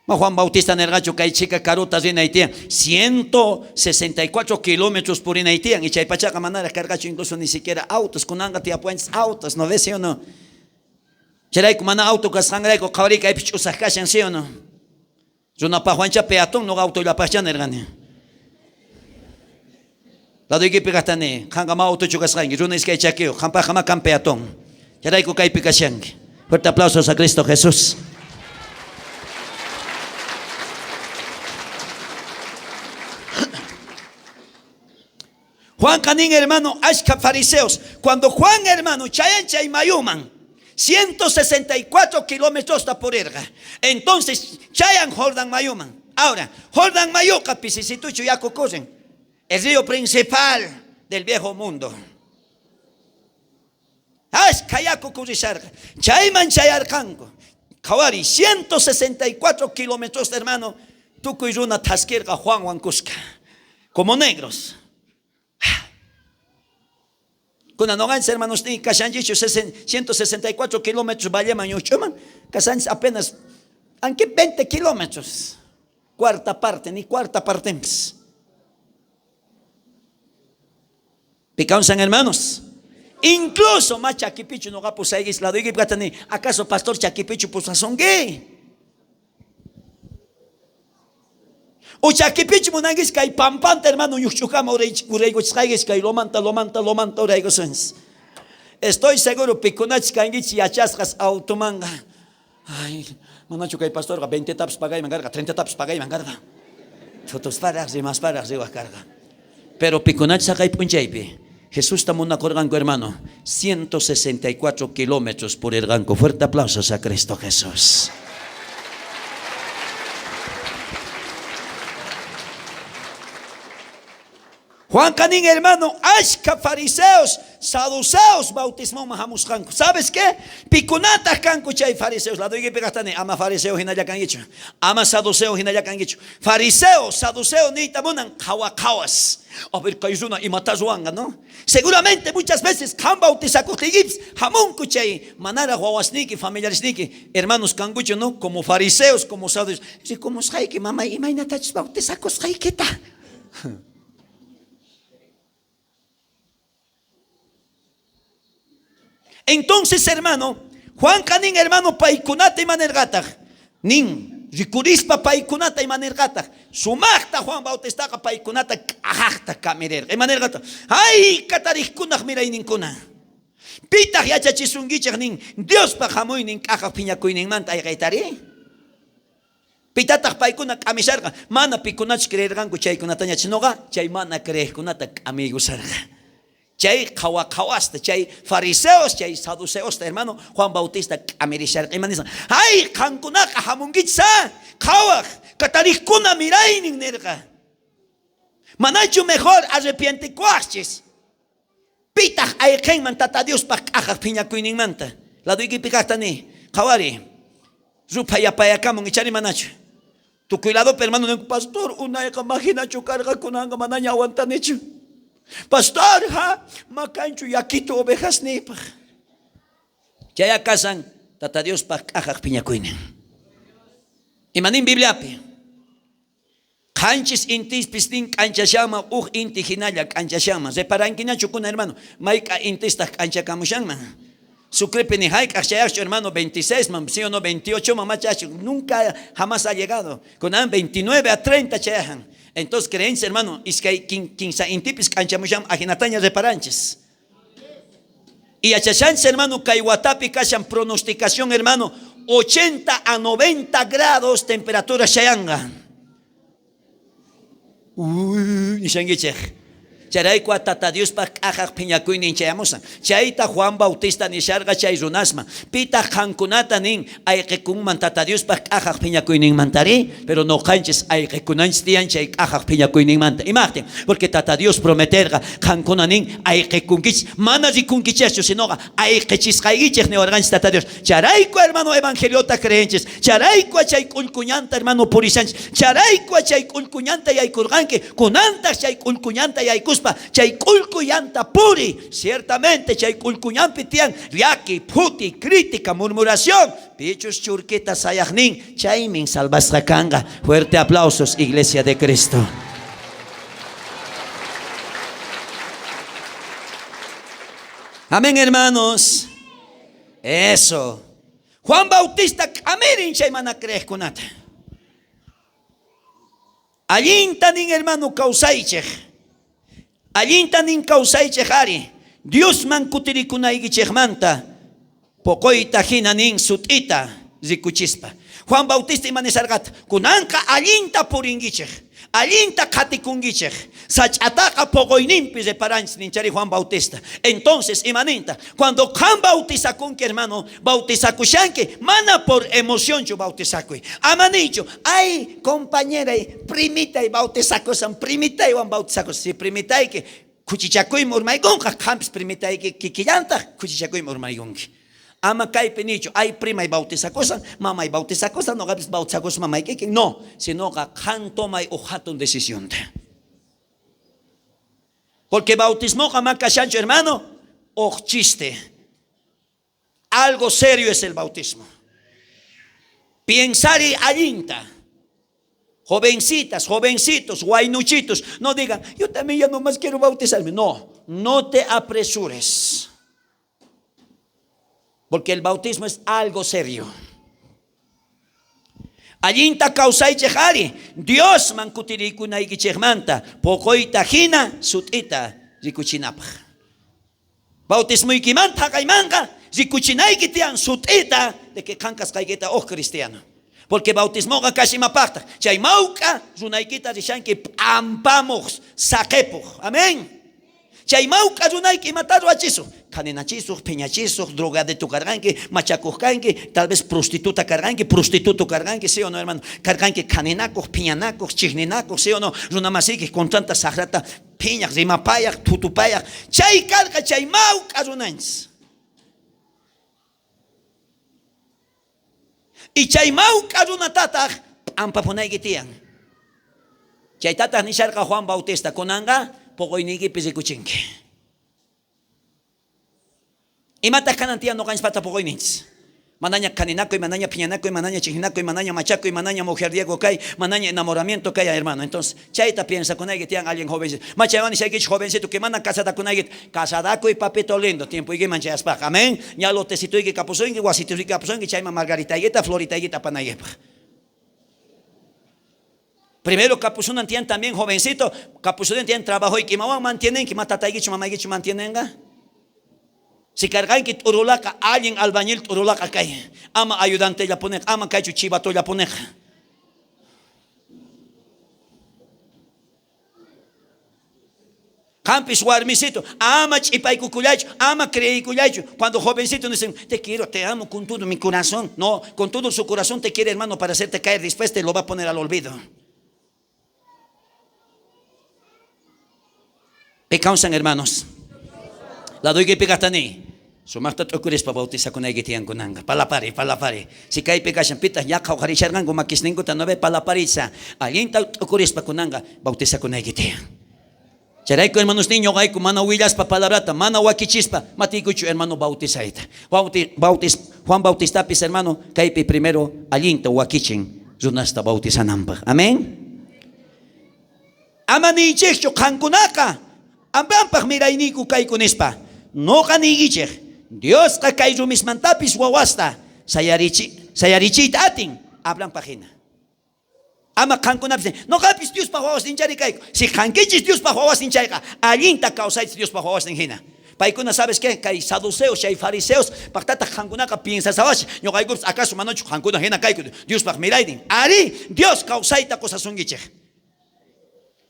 Ma Juan Bautista nerqachu kay chhika karuta rinay tiyan, 164 kilómetros purinay tiyan, y chay pachaqa manaraj karqachu incluso ni siquiera autos, kunanqa tiyapuwanchis autos, ¿no ves, sí o no? Chayrayku mana auto kasqanrayku qhawariyka aypis ch'usaj kashan, sí o no? Runapajwancha peatón, noqa autollapajcha nerqani. Ladoykipi kajtani, qanqa ma autochu kasqanki, runa iskay chakiyuq, qampajqa ma kan peatón. Chayrayku kaypi kashanki. Fuerte aplausos a Cristo Jesús. Juan Canín, hermano, ashka fariseos. Cuando Juan, hermano, chayan chay mayuman, 164 kilómetros está por erga. Entonces, chayan Jordan mayuman. Ahora, Jordan mayuka, pisisitucho yaku corren. El río principal del viejo mundo. Ashka yaku currisarga. Chayman chayarkanku. Qhawari, 164 kilómetros, hermano, tukuy runa thaskirqa Juan Wankuska. Como negros. Kuna noqanchis, hermanos, ni kashanchichu 164 kilómetros valleman ñuch'uman, kashanchis apenas, aunque 20 kilómetros, cuarta parte, ni cuarta parte. Picaunzan, hermanos. Incluso más chaquipichu no gapusaiguis la doy gatani. ¿Acaso pastor chaquipichu pusasongue? O chaquipichu munanguis kay pampanta, hermano, ñuchukama urayguchisqaykis kay lomanta, lomanta, lomanta uraygusuns. Estoy seguro pikunachis kankichis yachasqas automanga. Ay, manachu kay pastorqa 20tapis pagayman karqa, 30tapis pagayman karqa. Thutusparaj, rimasparaj riwaj karqa. Pero pikunachus jaqay p'unchaypi Jesusta munakorqanku, hermano, 164 kilómetros purirqanku. Fuerte aplausos a Cristo Jesús. Juanqa nin, hermano, ashkha fariseos, saduceos bautismoman jamusqanku. ¿Sabes qué? Pikunataj kanku chay fariseos. Ladoykipi kajta niy, ama fariseo jinalla kankichu. Ama saduceo jinalla kankichu. Fariseo, saduceo niyta munan qhawa qhawas. A ver, kay runa imata ruwanqa, no? Seguramente muchas veces qan bautizakojtiykipis jamunku chay manaraj wawasniyki, familiaresniyki, hermanos kankuchu, no? Como fariseos, como saduceos. Rikumusqayki, mamay, imaynatachus bautizakusqaykita. Entonces, hermano, Juanqa nin, hermano, paykunata imanerqataj? Nin, rikurispa paykunata imanerqataj? Sumajta Juan Bautistaqa paykunata k'ajajta kamirerqa. Imanerqataj? Ay, katarejkunaj mirayninkuna. Pitaj yachachisunkichej nin, Diospa jamuynin k'ajaj phiñakuyninmanta ayqeytari? Pitataj paykuna k'amisharqa? Mana pikunachus creerqanku chaykunataña, sinoqa chay mana creejkunata k'amiykusharqa. Chay qhawa qhawasta, chay fariseos, chay saduceosta, hermano, Juan Bautista k'amirisharqa. Ima nisqa? Ay, qankunaqa jamunkichis, ah, qhawaj, katarejkuna miraynin, nerqa. Manachu mejor arrepientekuwajchis? Pitaj ayqenman Tata Diospaj k'ajaj phiñakuyninmanta? Ladoykipi kajta niy, qhawariy, ruphay yapayakamun, ichari manachu? Tukuy ladopi hermano ninku, pastor, unayqa majinachu karqa, kunanqa manaña aguantanichu. Pastor, ha, makanchu yakitu ovejasniypaj. Chaya kasan Tata Diospaj k'ajaj phiñakuynin. Imanin Bibliapi? Qanchis intispis nin k'anchashanman, uj inti jinalla k'anchashanman. Reparankiñachu kuna, hermano, mayk'a intistaj k'anchakamushanman? Sucrepi ni jayk'aj chayajchu, hermano, 26 man, sí o no, 28 man, machachu, nunca jamás ha llegado. Kunan 29 a 30 chayajan. Entonces, creencia, hermano, iskay kinsa intipis k'anchamushanman, ajinataña reparanchis. Y yachashanchis, hermano, kay watapi kashan pronosticación, hermano, 80 a 90 grados temperatura chayanqa. Uy, nishankichej. Chayrayku Tata Diospaj k'ajaj phiñakuynin chayamusan. Chayta Juan Bautista nisharqa chay runasman. Pitaj qankunata nin ayqekunman Tata Diospaj k'ajaj phiñakuyninmantari? Pero noqanchis ayqekunanchis tiyan chay k'ajaj phiñakuyninmanta. Imajtin? Porque Tata Dios prometerqa qankuna nin ayqekunkichis, mana rikunkichejchu, sinoqa ayqechisqaykichej niwarqanchis Tata Dios. Chayrayku, hermano, evangeliota creenchis. Chayrayku chay k'ullkuñanta, hermano, purishanchis. Chayrayku chay k'ullkuñanta yaykurqanki. Kunantaj chay k'ullkuñanta yaykuspa, chay k'ullkuyanta puri. Ciertamente chay k'ullkuñanpi tiyan llaki, phuti, crítica, murmuración. Pichus churquita sayajnin, chaymin salvasqa kanqa. Fuerte aplausos, Iglesia de Cristo. Amén, hermanos. Eso. Juan Bautista k'amirin chay mana creejkunata. Allinta nin, hermano, kawsaychej. Allinta nin kawsaychej ari. Diosman kutirikunaykichejmanta poqoyta jina nin sut'ita rikuchispa. Juan Bautista ima nisarqata? Kunanqa allinta purinkichej, allinta qhatikunkichej. Sach'ataqa poqoyninpi reparanchis ninchari Juan Bautista. Entonces, ima ninta? Cuando qan bautizakunki, hermano, bautizakushanki, mana por emocionchu bautizakuy. Ama niychu, ay, compañeray, primitay bautizakusan, primitaywan bautizakusan. Si primitayki khuchichakuyman urmaykunqa, qampis primitayki kikillantaj khuchichakuyman urmaykunki. Ama kaypi niychu, ay, primay bautizakusan, mamay bautizakusan, noqapis bautizakusan mamay kikin. No, sinoqa qan tomay uj jatun decisionta. Porque bautismoqa ma kashanchu, hermano, uj chiste. Algo serio es el bautismo. Piensari allinta. Jovencitas, jovencitos, guaynuchitos, no digan, yo también ya nomás quiero bautizarme. No, no te apresures. Porque el bautismo es algo serio. Allinta kawsaychej ari, Diosman kutirikunaykichejmanta poqoyta jina sut'ita rikuchinapaj. Bautismoykimanta jaqaymanqa rikuchinayki tiyan sut'ita de que qan kasqaykita uj cristiano. Porque bautismoqa kash imapajtaj. Chay mawk'a runaykita rishanki p'ampamuj, saqepuj. Amén. Chay mawk'a runayki imata ruwachisuj? Khaninachisuj, phiñachisuj, drogadicto karqanki, machakuj kanki, tal vez prostituta karqanki, prostituto karqanki, sí o no, hermano? Karqanki khaninakuj, phiñanakuj, chijninakuj, sí o no? Runamasiykej contranta sajrata phiñaj, rimapayaj, thutupayaj. Chay karqa chay mawk'a runanchis. Y chay mawk'a runatataj p'ampapunayki tiyan. Chaytataj nisharqa Juan Bautista, kunanqa poqoyniykipi rikuchinki. Imataj kanan tiyan noqanchispata poqoyninchis? Manaña khaninakuy, manaña phiñanakuy, manaña chijninakuy, manaña machakuy, manaña mujeriego kay, manaña enamoramiento kay, hermano. Entonces, chayta piensakunayki tiyan allin jovencito. Machaywan nishaykichis jovencito que mana casadakunaykita. Casadakuy, papito lindo, tiempoykiman chayaspaqa. Amén. Ña lotecitoyki kapusunki, wasitoyki kapusunki, chayman margaritaykita, floritaykita apanaykipaj. Primero kapusunan tiyan también jovencito, kapusunan tiyan trabajoyki, imawan mantienenki, ma tataykichu, mamaykichu mantienenqa? Si karqanki t'urulaqa, allin albañil t'urulaqa kay. Ama ayudantellapuniqa, ama kaychu chivatollapuniqa. Qampis warmisito, ama ch'ipaykukullaychu, ama creeykullaychu. Cuando jovencito dicen, te quiero, te amo con todo mi corazón. No, con todo su corazón te quiere, hermano, para hacerte caer. Después te lo va a poner al olvido. ¿Qué causan, hermanos? La doy que ni. Sumaqta t'ukurispa bautizakunayki tiyan kunanqa. Palapari, palapari. Si kaypi kashan pitaq ñaqha uqharisharqanku makisninkuta no ve palaparisa. Allinta t'ukurispa kunanqa bautizakunayki tiyan. Chayrayku hermanos niño ñoqayku mana willaspa palabrata, mana wakichispa matiykuchu hermano bautizayta. Bautis, Juan Bautistapis hermano kaypi primero allinta wakichin runasta bautizananpaq. Amén. Ama niychejchu qankunaqa Abrahampaj mirayniyku kayku nispa. Noqa niykichej, Diosqa kay rumismantapis wawasta sayarichiyta atin Abrahampaj jina. Ama qankunapis noqapis Diospaj wawasninchari kayku. Si qankichis Diospaj wawasnin chayqa, allinta kawsaychis Diospaj wawasnin jina. Paykuna, ¿sabes qué? Kay saduceos, chay fariseos, pajtataq qankunaqa piensasawachis, ñoqaykupis acaso manachu qankuna jina kayku Diospaj miraynin. Arí, Dios kawsayta qosasunkichej.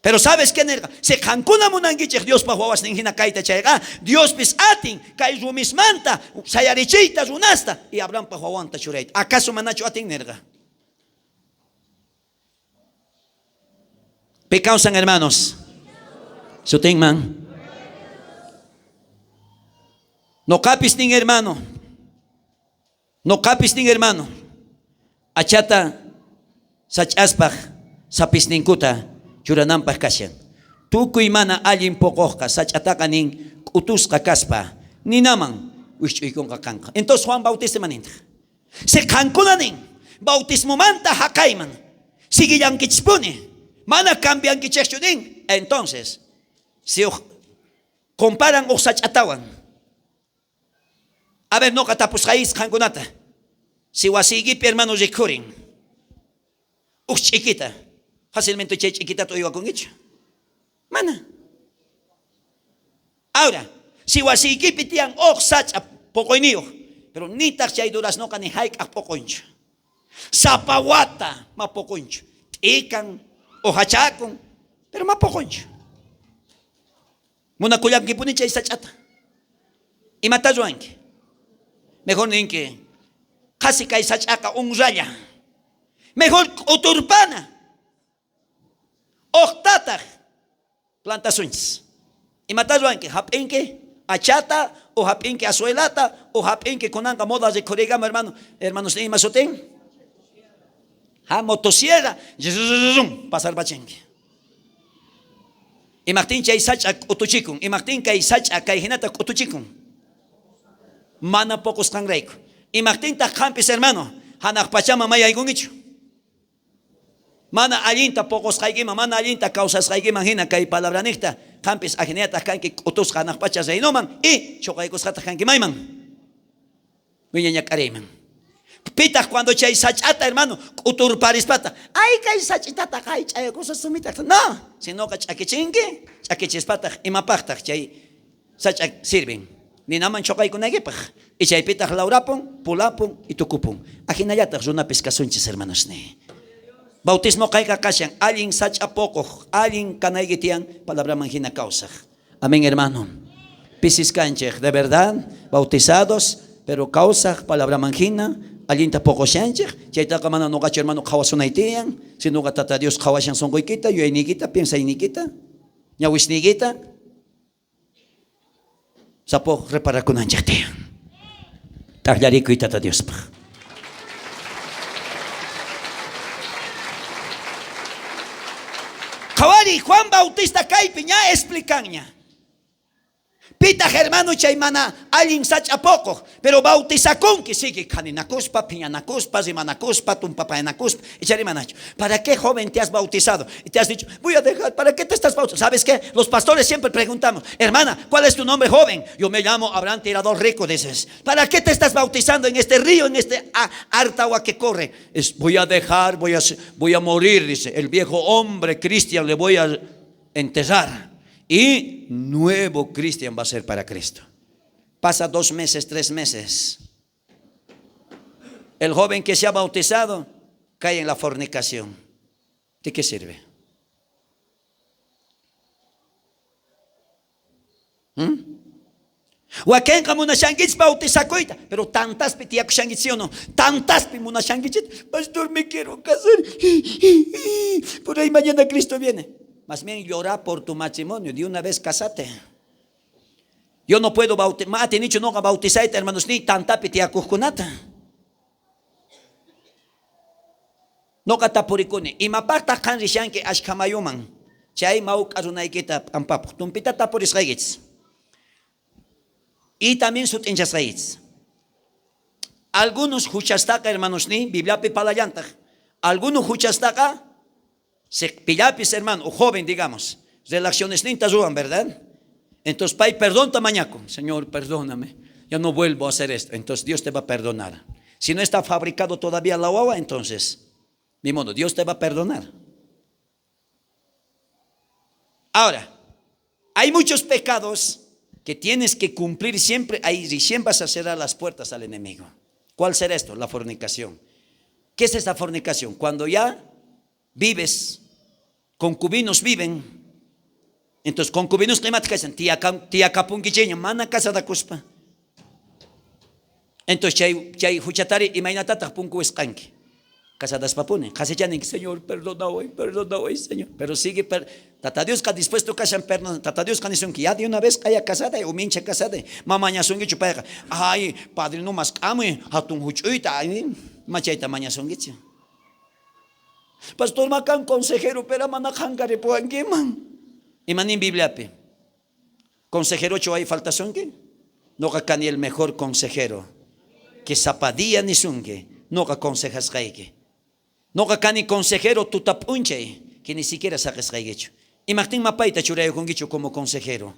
Pero ¿sabes qué nerqa? Si qankuna munankichej Diospaj wawasnin jina kayta chayqa, Diospis atin kay rumismanta sayarichiyta runasta y Abrahampaj wawanta churayta. ¿Acaso manachu atin nerqa? Pi kawsan, hermanos? Sutinman. Noqapis nin hermano. Noqapis nin hermano. Achata sach'aspaj sapisninkuta churananpaj kashan. Tukuy mana allin poqojqa sach'ataqa nin k'utusqa kaspa ninaman wijch'uykunqa kanqa. Entonces Juan Bautista manintaj. Si qankuna nin bautismomanta jaqayman siguillankichispuni, mana cambiankichejchu nin, entonces si uj comparan uj sach'atawan. A ver, noqa tapusqayis qankunata. Si wasiykipi hermano rikhurin uj ch'ikita, fácilmente chay ch'ikitata uywakunkichu? Mana. Ahora, si wasiykipi tiyan uj sach'a poqoyniyuq, pero nitaq chay duraznoqa ni jayk'aq poqonchu. Sapa wata ma poqonchu. T'ikan, ujachakun, pero ma poqonchu. Munakullankipuni chay sach'ata. Imata ruwanki? Mejor ninki, qhasi kay sach'aqa honralla. Mejor k'uturpana. Uqtataq plantasunchis. Imata ruwanki? Hap'inki achata o hap'inki azuelata o hap'inki kunanqa moda rikhurigama hermano. Hermanos ima sutin? Ha motosierra pasarpachinki. Imajtin chay sach'a k'utuchikun? Imajtin kay sach'a kay hinata k'utuchikun? Mana poqosqanrayku. Imajtintaq qampis hermano hanaq pachaman may yaykunkichu? Mana allinta poqosqaykiman, mana allinta kawsasqaykiman hina kay palabraniqta qampis ajinayataq kanki k'utusqa hanaq pacha reinoman y choqaykusqataq kanki mayman? Wiñañak'ariyman. Pitaq cuando chay sach'ata hermano k'uturparispata, ay kay sach'itata kay ch'ayakusa sumitaq. No, sinoqa ch'akichinki, ch'akichispataq imapaqtaq chay sach'a sirven. Ninaman choqaykunaykipaj. Y chaypitaj laurapun, pulapun y tukupun. Ajinallataj runapis kasunchis, hermanosni. Bautismo kayqa kashan, allin sach'a poqoj, allin kanayki tiyan, palabraman jina kawsaj. Amén, hermano. Pisis kanchej, de verdad, bautizados, pero kawsaj palabraman jina, allinta poqoshanchej, chaytaqa mana noqachu hermano qhawasunay tiyan, sinoqa Tata Dios qhawashan sonqoykita, yuyayniykita, piensayniykita, ñawisniykita, sapoj reparakunanchej tiyan. T'ajllarikuy Tata Diospaj. Qhawariy, Juan Bautista kaypi ña explicanña. Pitaj hermano chay mana allin sach'a poqoj, pero bautizakunki, sigue khaninakuspa, phiñanakuspa, rimanakuspa, tumpapayanakuspa, ichari manachu. ¿Para qué joven te has bautizado? Y te has dicho, voy a dejar, ¿para qué te estás bautizando? ¿Sabes qué? Los pastores siempre preguntamos, hermana, ¿cuál es tu nombre joven? Yo me llamo Abraham Tirador Rico, dices. ¿Para qué te estás bautizando en este río, en este harta agua que corre? Es, voy a dejar, voy a morir, dice. El viejo hombre Cristian le voy a enterrar. Y nuevo Cristian va a ser para Cristo. Pasa 2 meses, 3 meses. El joven que se ha bautizado cae en la fornicación. ¿De qué sirve? Wakenqa munashankichis bautizakuyta, pero tantaspi tiyakushankichis, ¿sí o no? Tantaspi munashankichis, pastor, me quiero casar. Por ahí mañana Cristo viene. Más bien llora por tu matrimonio, de una vez casate. Yo no puedo bautizar, mate nicho no bautizarte, hermanos, ni tantapi tiyakuqkunata. Noqa tapurikuni, imapaqtaq qan rishanki ashkha mayuman? Chay mawk'a runaykita p'ampapuq, tumpita tapurisqaykichis. Y también sut'inchasqaykichis. Algunos huchastaqa, hermanos, ni Bibliapi palallantaq. Algunos huchastaqa, se pillapis, hermano, o joven, digamos, relaciones ninta ruwan, ¿verdad? Entonces, pay, perdón tamañaco. Señor, perdóname, ya no vuelvo a hacer esto. Entonces, Dios te va a perdonar. Si no está fabricado todavía la guagua, entonces, ni modo, Dios te va a perdonar. Ahora, hay muchos pecados que tienes que cumplir siempre, ahí recién vas a cerrar las puertas al enemigo. ¿Cuál será esto? La fornicación. ¿Qué es esta fornicación? Cuando ya vives, concubinos viven, entonces concubinos climáticas dicen, tía capunquicheña, mana casa da cuspa. Entonces chay huchatari imaynatataj punku wisqanki. Casadas papuni, qasichaninki, Señor, perdona hoy, perdona hoy, Señor. Pero sigue, Tata Dios ka dispuesto kashan perdona, Tata Dios ka nisunki, ya de una vez kaya casada, o mincha casada, mamañasunkichu payqa, ay, padre no mas k'amuy, hatun huch'uyta, ay, machayta mañasunkichu. Pastor makan consejero, pero mana qhankaripuwankiman. Imanin Bibliapi? Consejero ocho hay faltasunki? Noqa kani el mejor consejero. Que zapadilla nisunki, noqa consejasqayki. Noqa kani consejero tutap'unchay, que ni siquiera saqesqaykichu. Imaqtin mapayta churaykunkichu como consejero.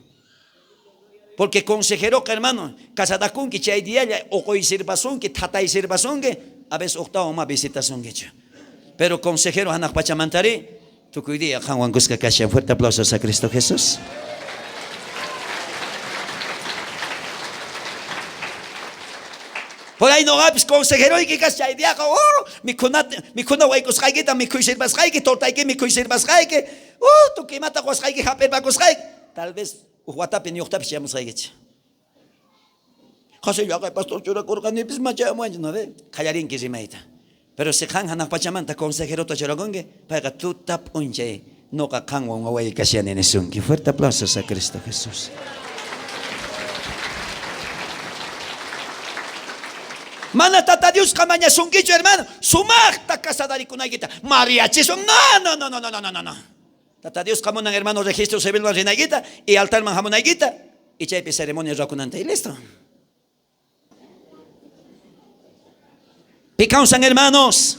Porque consejero, hermano, casadakunki chay dialla, oqoy sirvasunki, thatay sirvasunki, a veces octavo ma visitasunkichu. Pero consejero hanaq pachamantari, tukuy día qanwan kuska kashan. Fuerte aplausos a Cristo Jesús. Por ahí no gapis consejero y que casi hay día, oh, mikuna waykusqaykita, mikhuy sirvasqayki, tortayki mikhuy sirvasqayki, oh, tukimata qusqayki, hap'irpakusqayki. Tal vez uj watapi ni uqtapi chayamusqaykichik. Qasi llaqay pastor churakurqanipis machayamuwanchik, ¿no ve? Qallarinki rimayta. Pero si qan hanaq pachamanta consejerota churakunki, payqa tuta p'unchay noqa qanwan waway kashani nisunki. Fuerte aplausos a Cristo Jesús. Mana Tata Diosqa mañasunkichu, hermano, sumaqta casadaricunaykita, mariachisun. No, no, no, no, no, no, no, no. Tata Diosqa munan, hermano, registro civilman rinaykita y altarman hamunaykita y chaypi ceremonia ruwakunanta y listo. Picausan, hermanos.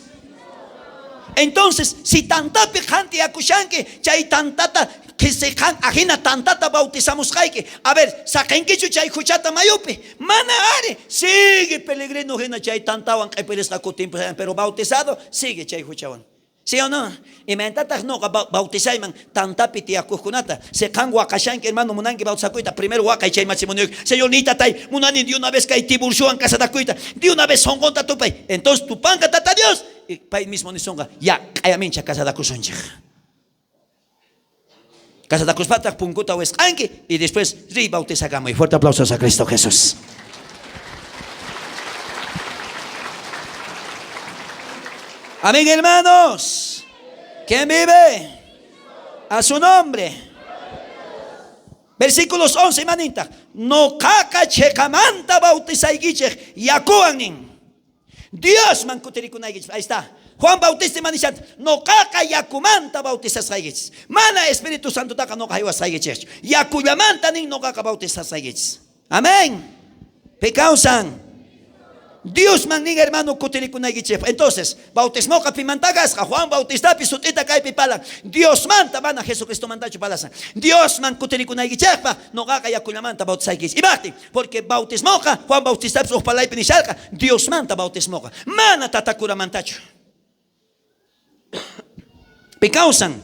Entonces, si tantapi qan tiyakushanki, chay tantata qhisiqan, ajina tantata bautizamusqayki. A ver, saqenkichu chay huchata mayupi. Mana ari, sigue peregrino hina chay tantawan q'ipirisqa kutinpi, pero bautizado sigue chay huchawan. ¿Sí o no? Imaynatataj noqa bautizayman tantapi tiyakojkunata? Si qan waqashanki, hermano, munanki bautizakuyta, primero waqay chay matrimonioyki. Señor, ni tatay, munani de una vez kay Tiburciowan casarakuyta, de una vez sonqonta tupay. Entonces tupanqa Tata Dios, y pay mismo nisonqa, ya, q'ayamincha casarakusunchej. Casarakuspataj punkuta wisq'anki y después riy bautizakamuy. Fuerte aplausos a Cristo Jesús. Amén, hermanos. ¿Quién vive? A su nombre. Versículos 11, manintaj. Noqaqa cheqamanta bautizaykichej yakuwan nin. Diosman kutirikunaykichej. Ahí está. Juan Bautista manishanta, noqaqa yakumanta bautizasqaykichis. Mana Espíritu Santotaqa noqa jaywasqaykichejchu. Yakullamanta nin noqaqa bautizasqaykichis. Amén. Pi kawsan. Diosman nin hermano kutirikunaykichejpaj. Entonces, bautismoqa pimanta kasqa? Juan Bautistapi sut'ita kaypi palan. Diosmanta mana Jesucristomantachu palasan. Diosman kutirikunaykichejpaj noqaqa yakullamanta bautizaykichis. Imajtin? Porque bautismoqa Juan Bautistapis uj palaypi nisharqa, Diosmanta bautismoqa, mana tatakuramantachu. Pi kawsan.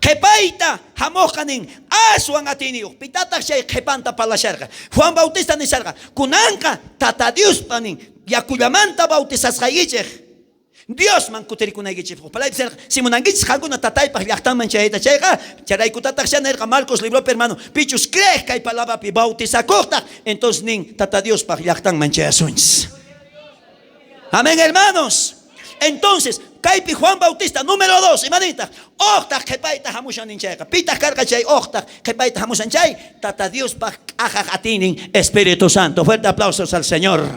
Qhepayta jamojqa nin aswan atiyniyoj. Pitataj chay qhepanta palasharqa? Juan Bautista nisharqa, kunanqa Tata Diospa nin yakullamanta bautizasqaykichej. Diosman kutirikunaykichejpaj. Palaypi serqa, si munankichis qankuna tataypaj llajtanman chayayta chayqa, charaykutataj ya nerqa Marcos libropi hermano, pichus creej kay palabrapi bautizakojtaj, entonces nin Tata Diospaj llajtanman chayasunchis. Amén, hermanos. Entonces, kaypi Juan Bautista, número 2, imanintaq? Ojtaj qhepayta jamushan nin chayqa. Pitaj karqa chay ojtaj qhepayta jamushan chay? Tata Diospaj k'ajaj atiynin Espíritu Santo. Fuerte aplausos al Señor.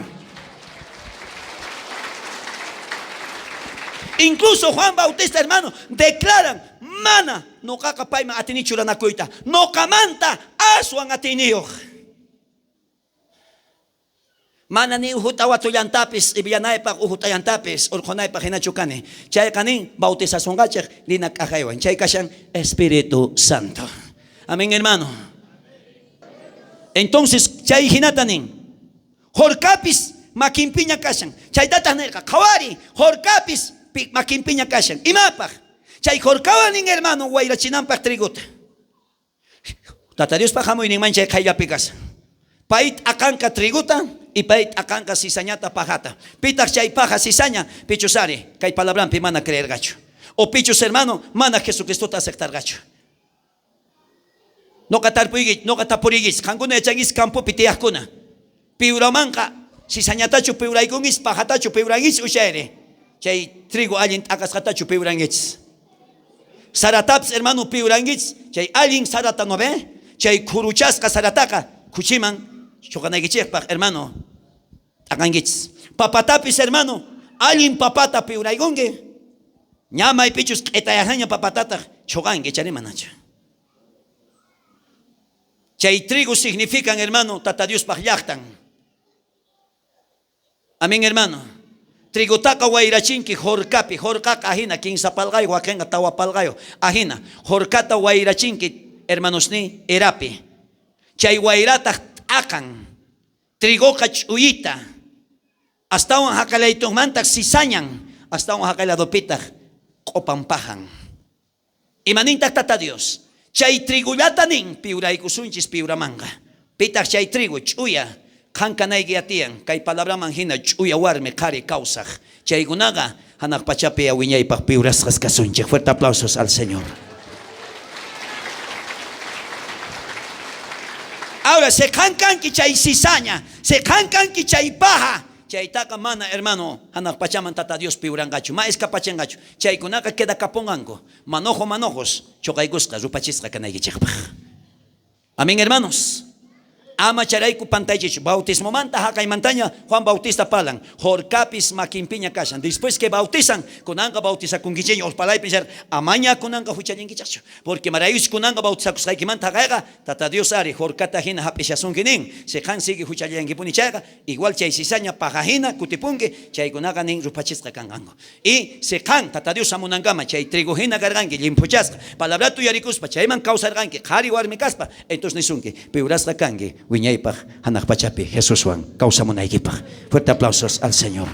Incluso Juan Bautista, hermano, declaran, mana noqaqa payman atini churanakuyta. Noqamanta aswan atiyniyoj. Mana ni ujuta watullantapis, ibillanaypaj ujutayantapis, urqhunaypaj hinachu kani. Chayqa nin bautizasonqachej nina k'ajaywan. Chay kashan Espíritu Santo. Amén, hermano. Entonces, chay hinata nin. Jorkapis makinpiña kashan. Chaytataj nerqa, qhawari, jorkapis makinpiña kashan. Imapaj? Chay jorkawan nin, hermano, wayrachinanpaj trigota. Tata Diospaj jamuyninman chay qayllapi kashan. Pay t'aqanqa trigota y pay t'aqanqa cizañata pajata. Pitaj chay paja cizaña, pichus ari, kay palabranpi mana creerqachu. O pichus, hermano, mana Jesucristota aceptarqachu. Noqa tarpuyki, noqa tapuriykichis, qankuna yachankichis campopi tiyaqkuna. Piuramanqa cizañatachu piuraykunkichis, pajatachu piurankichis, ushayri. Chay trigo allin t'aqasqatachu piurankichis. Saratapis, hermano, piurankichis, chay allin sarata no ve, chay khuruchasqa sarataqa khuchiman chuqanaykichejpaj, hermano, t'aqankichis. Papatapis, hermano, allin papata piuraykunki, ña maypichus q'itayajaña papatataj chuqanki, chari manachu. Chay trigo significan, hermano, Tata Diospaj llajtan. Amén, hermano. Trigotaqa wayrachinki jorkapi, jorkaqa ajina, kinsa palqayo, wakenqa tawa palqayo, ajina. Jorkata wayrachinki, hermanos ni, erapi. Chay wayrataj t'aqan. Trigoqa ch'uyita. Astawan jaqalaytunmantaj cizañan, astawan jaqayladopitaj q'opan pajan. Imanintaj Tata Dios? Chay trigullata nin piuraykusunchis piuramanqa. Pitaj chay trigo ch'uya qan kanayki atiyan kay palabraman hina ch'uya warmi qhari kawsaj. Chaykunaqa hanaq pachapi wiñaypaj piurasqas kasunchik. Fuerte aplausos al Señor. Ahora se qan kanki chay cizaña, se qan kanki chay paja. Chaytaqa mana, hermano, hanaq pachaman Tata Dios piuranqachu, ma escapachanqachu. Chaykunaqa queda kapunqanku. Manojo, manojos, chuqaykusqa, rupachisqa kanaykichikpaq. Amén, hermanos. Ama charayku pantaychichu. Bautismomanta haqaymantaña Juan Bautista palan. Jorkapis makinpiña kashan. Después que bautizan, kunanqa bautizakunkichiña, urpalaypi ser, amaña kunanqa huchallinkichaqchu. Porque marayus kunanqa bautizakusqaykimanta haqayqa, Tata Dios ari, jorkata hina hap'ishasunki nin. Si qan sigue huchallinkipuni chayqa, igual chay cizaña paja hina kutipunki, chaykunaqa nin rupachisqa kanqanku. Y si qan Tata Dios hamunankama chay trigo hina karqanki, llimphuchasqa, palabrata uyarikuspa, chayman kawsarqanki, qhari warmi kaspa, entonces nisunki, piurasqa kanki, wiñaypaj hanaq pachapi Jesuswan kawsamunaykipaj. Fuerte aplausos al Señor.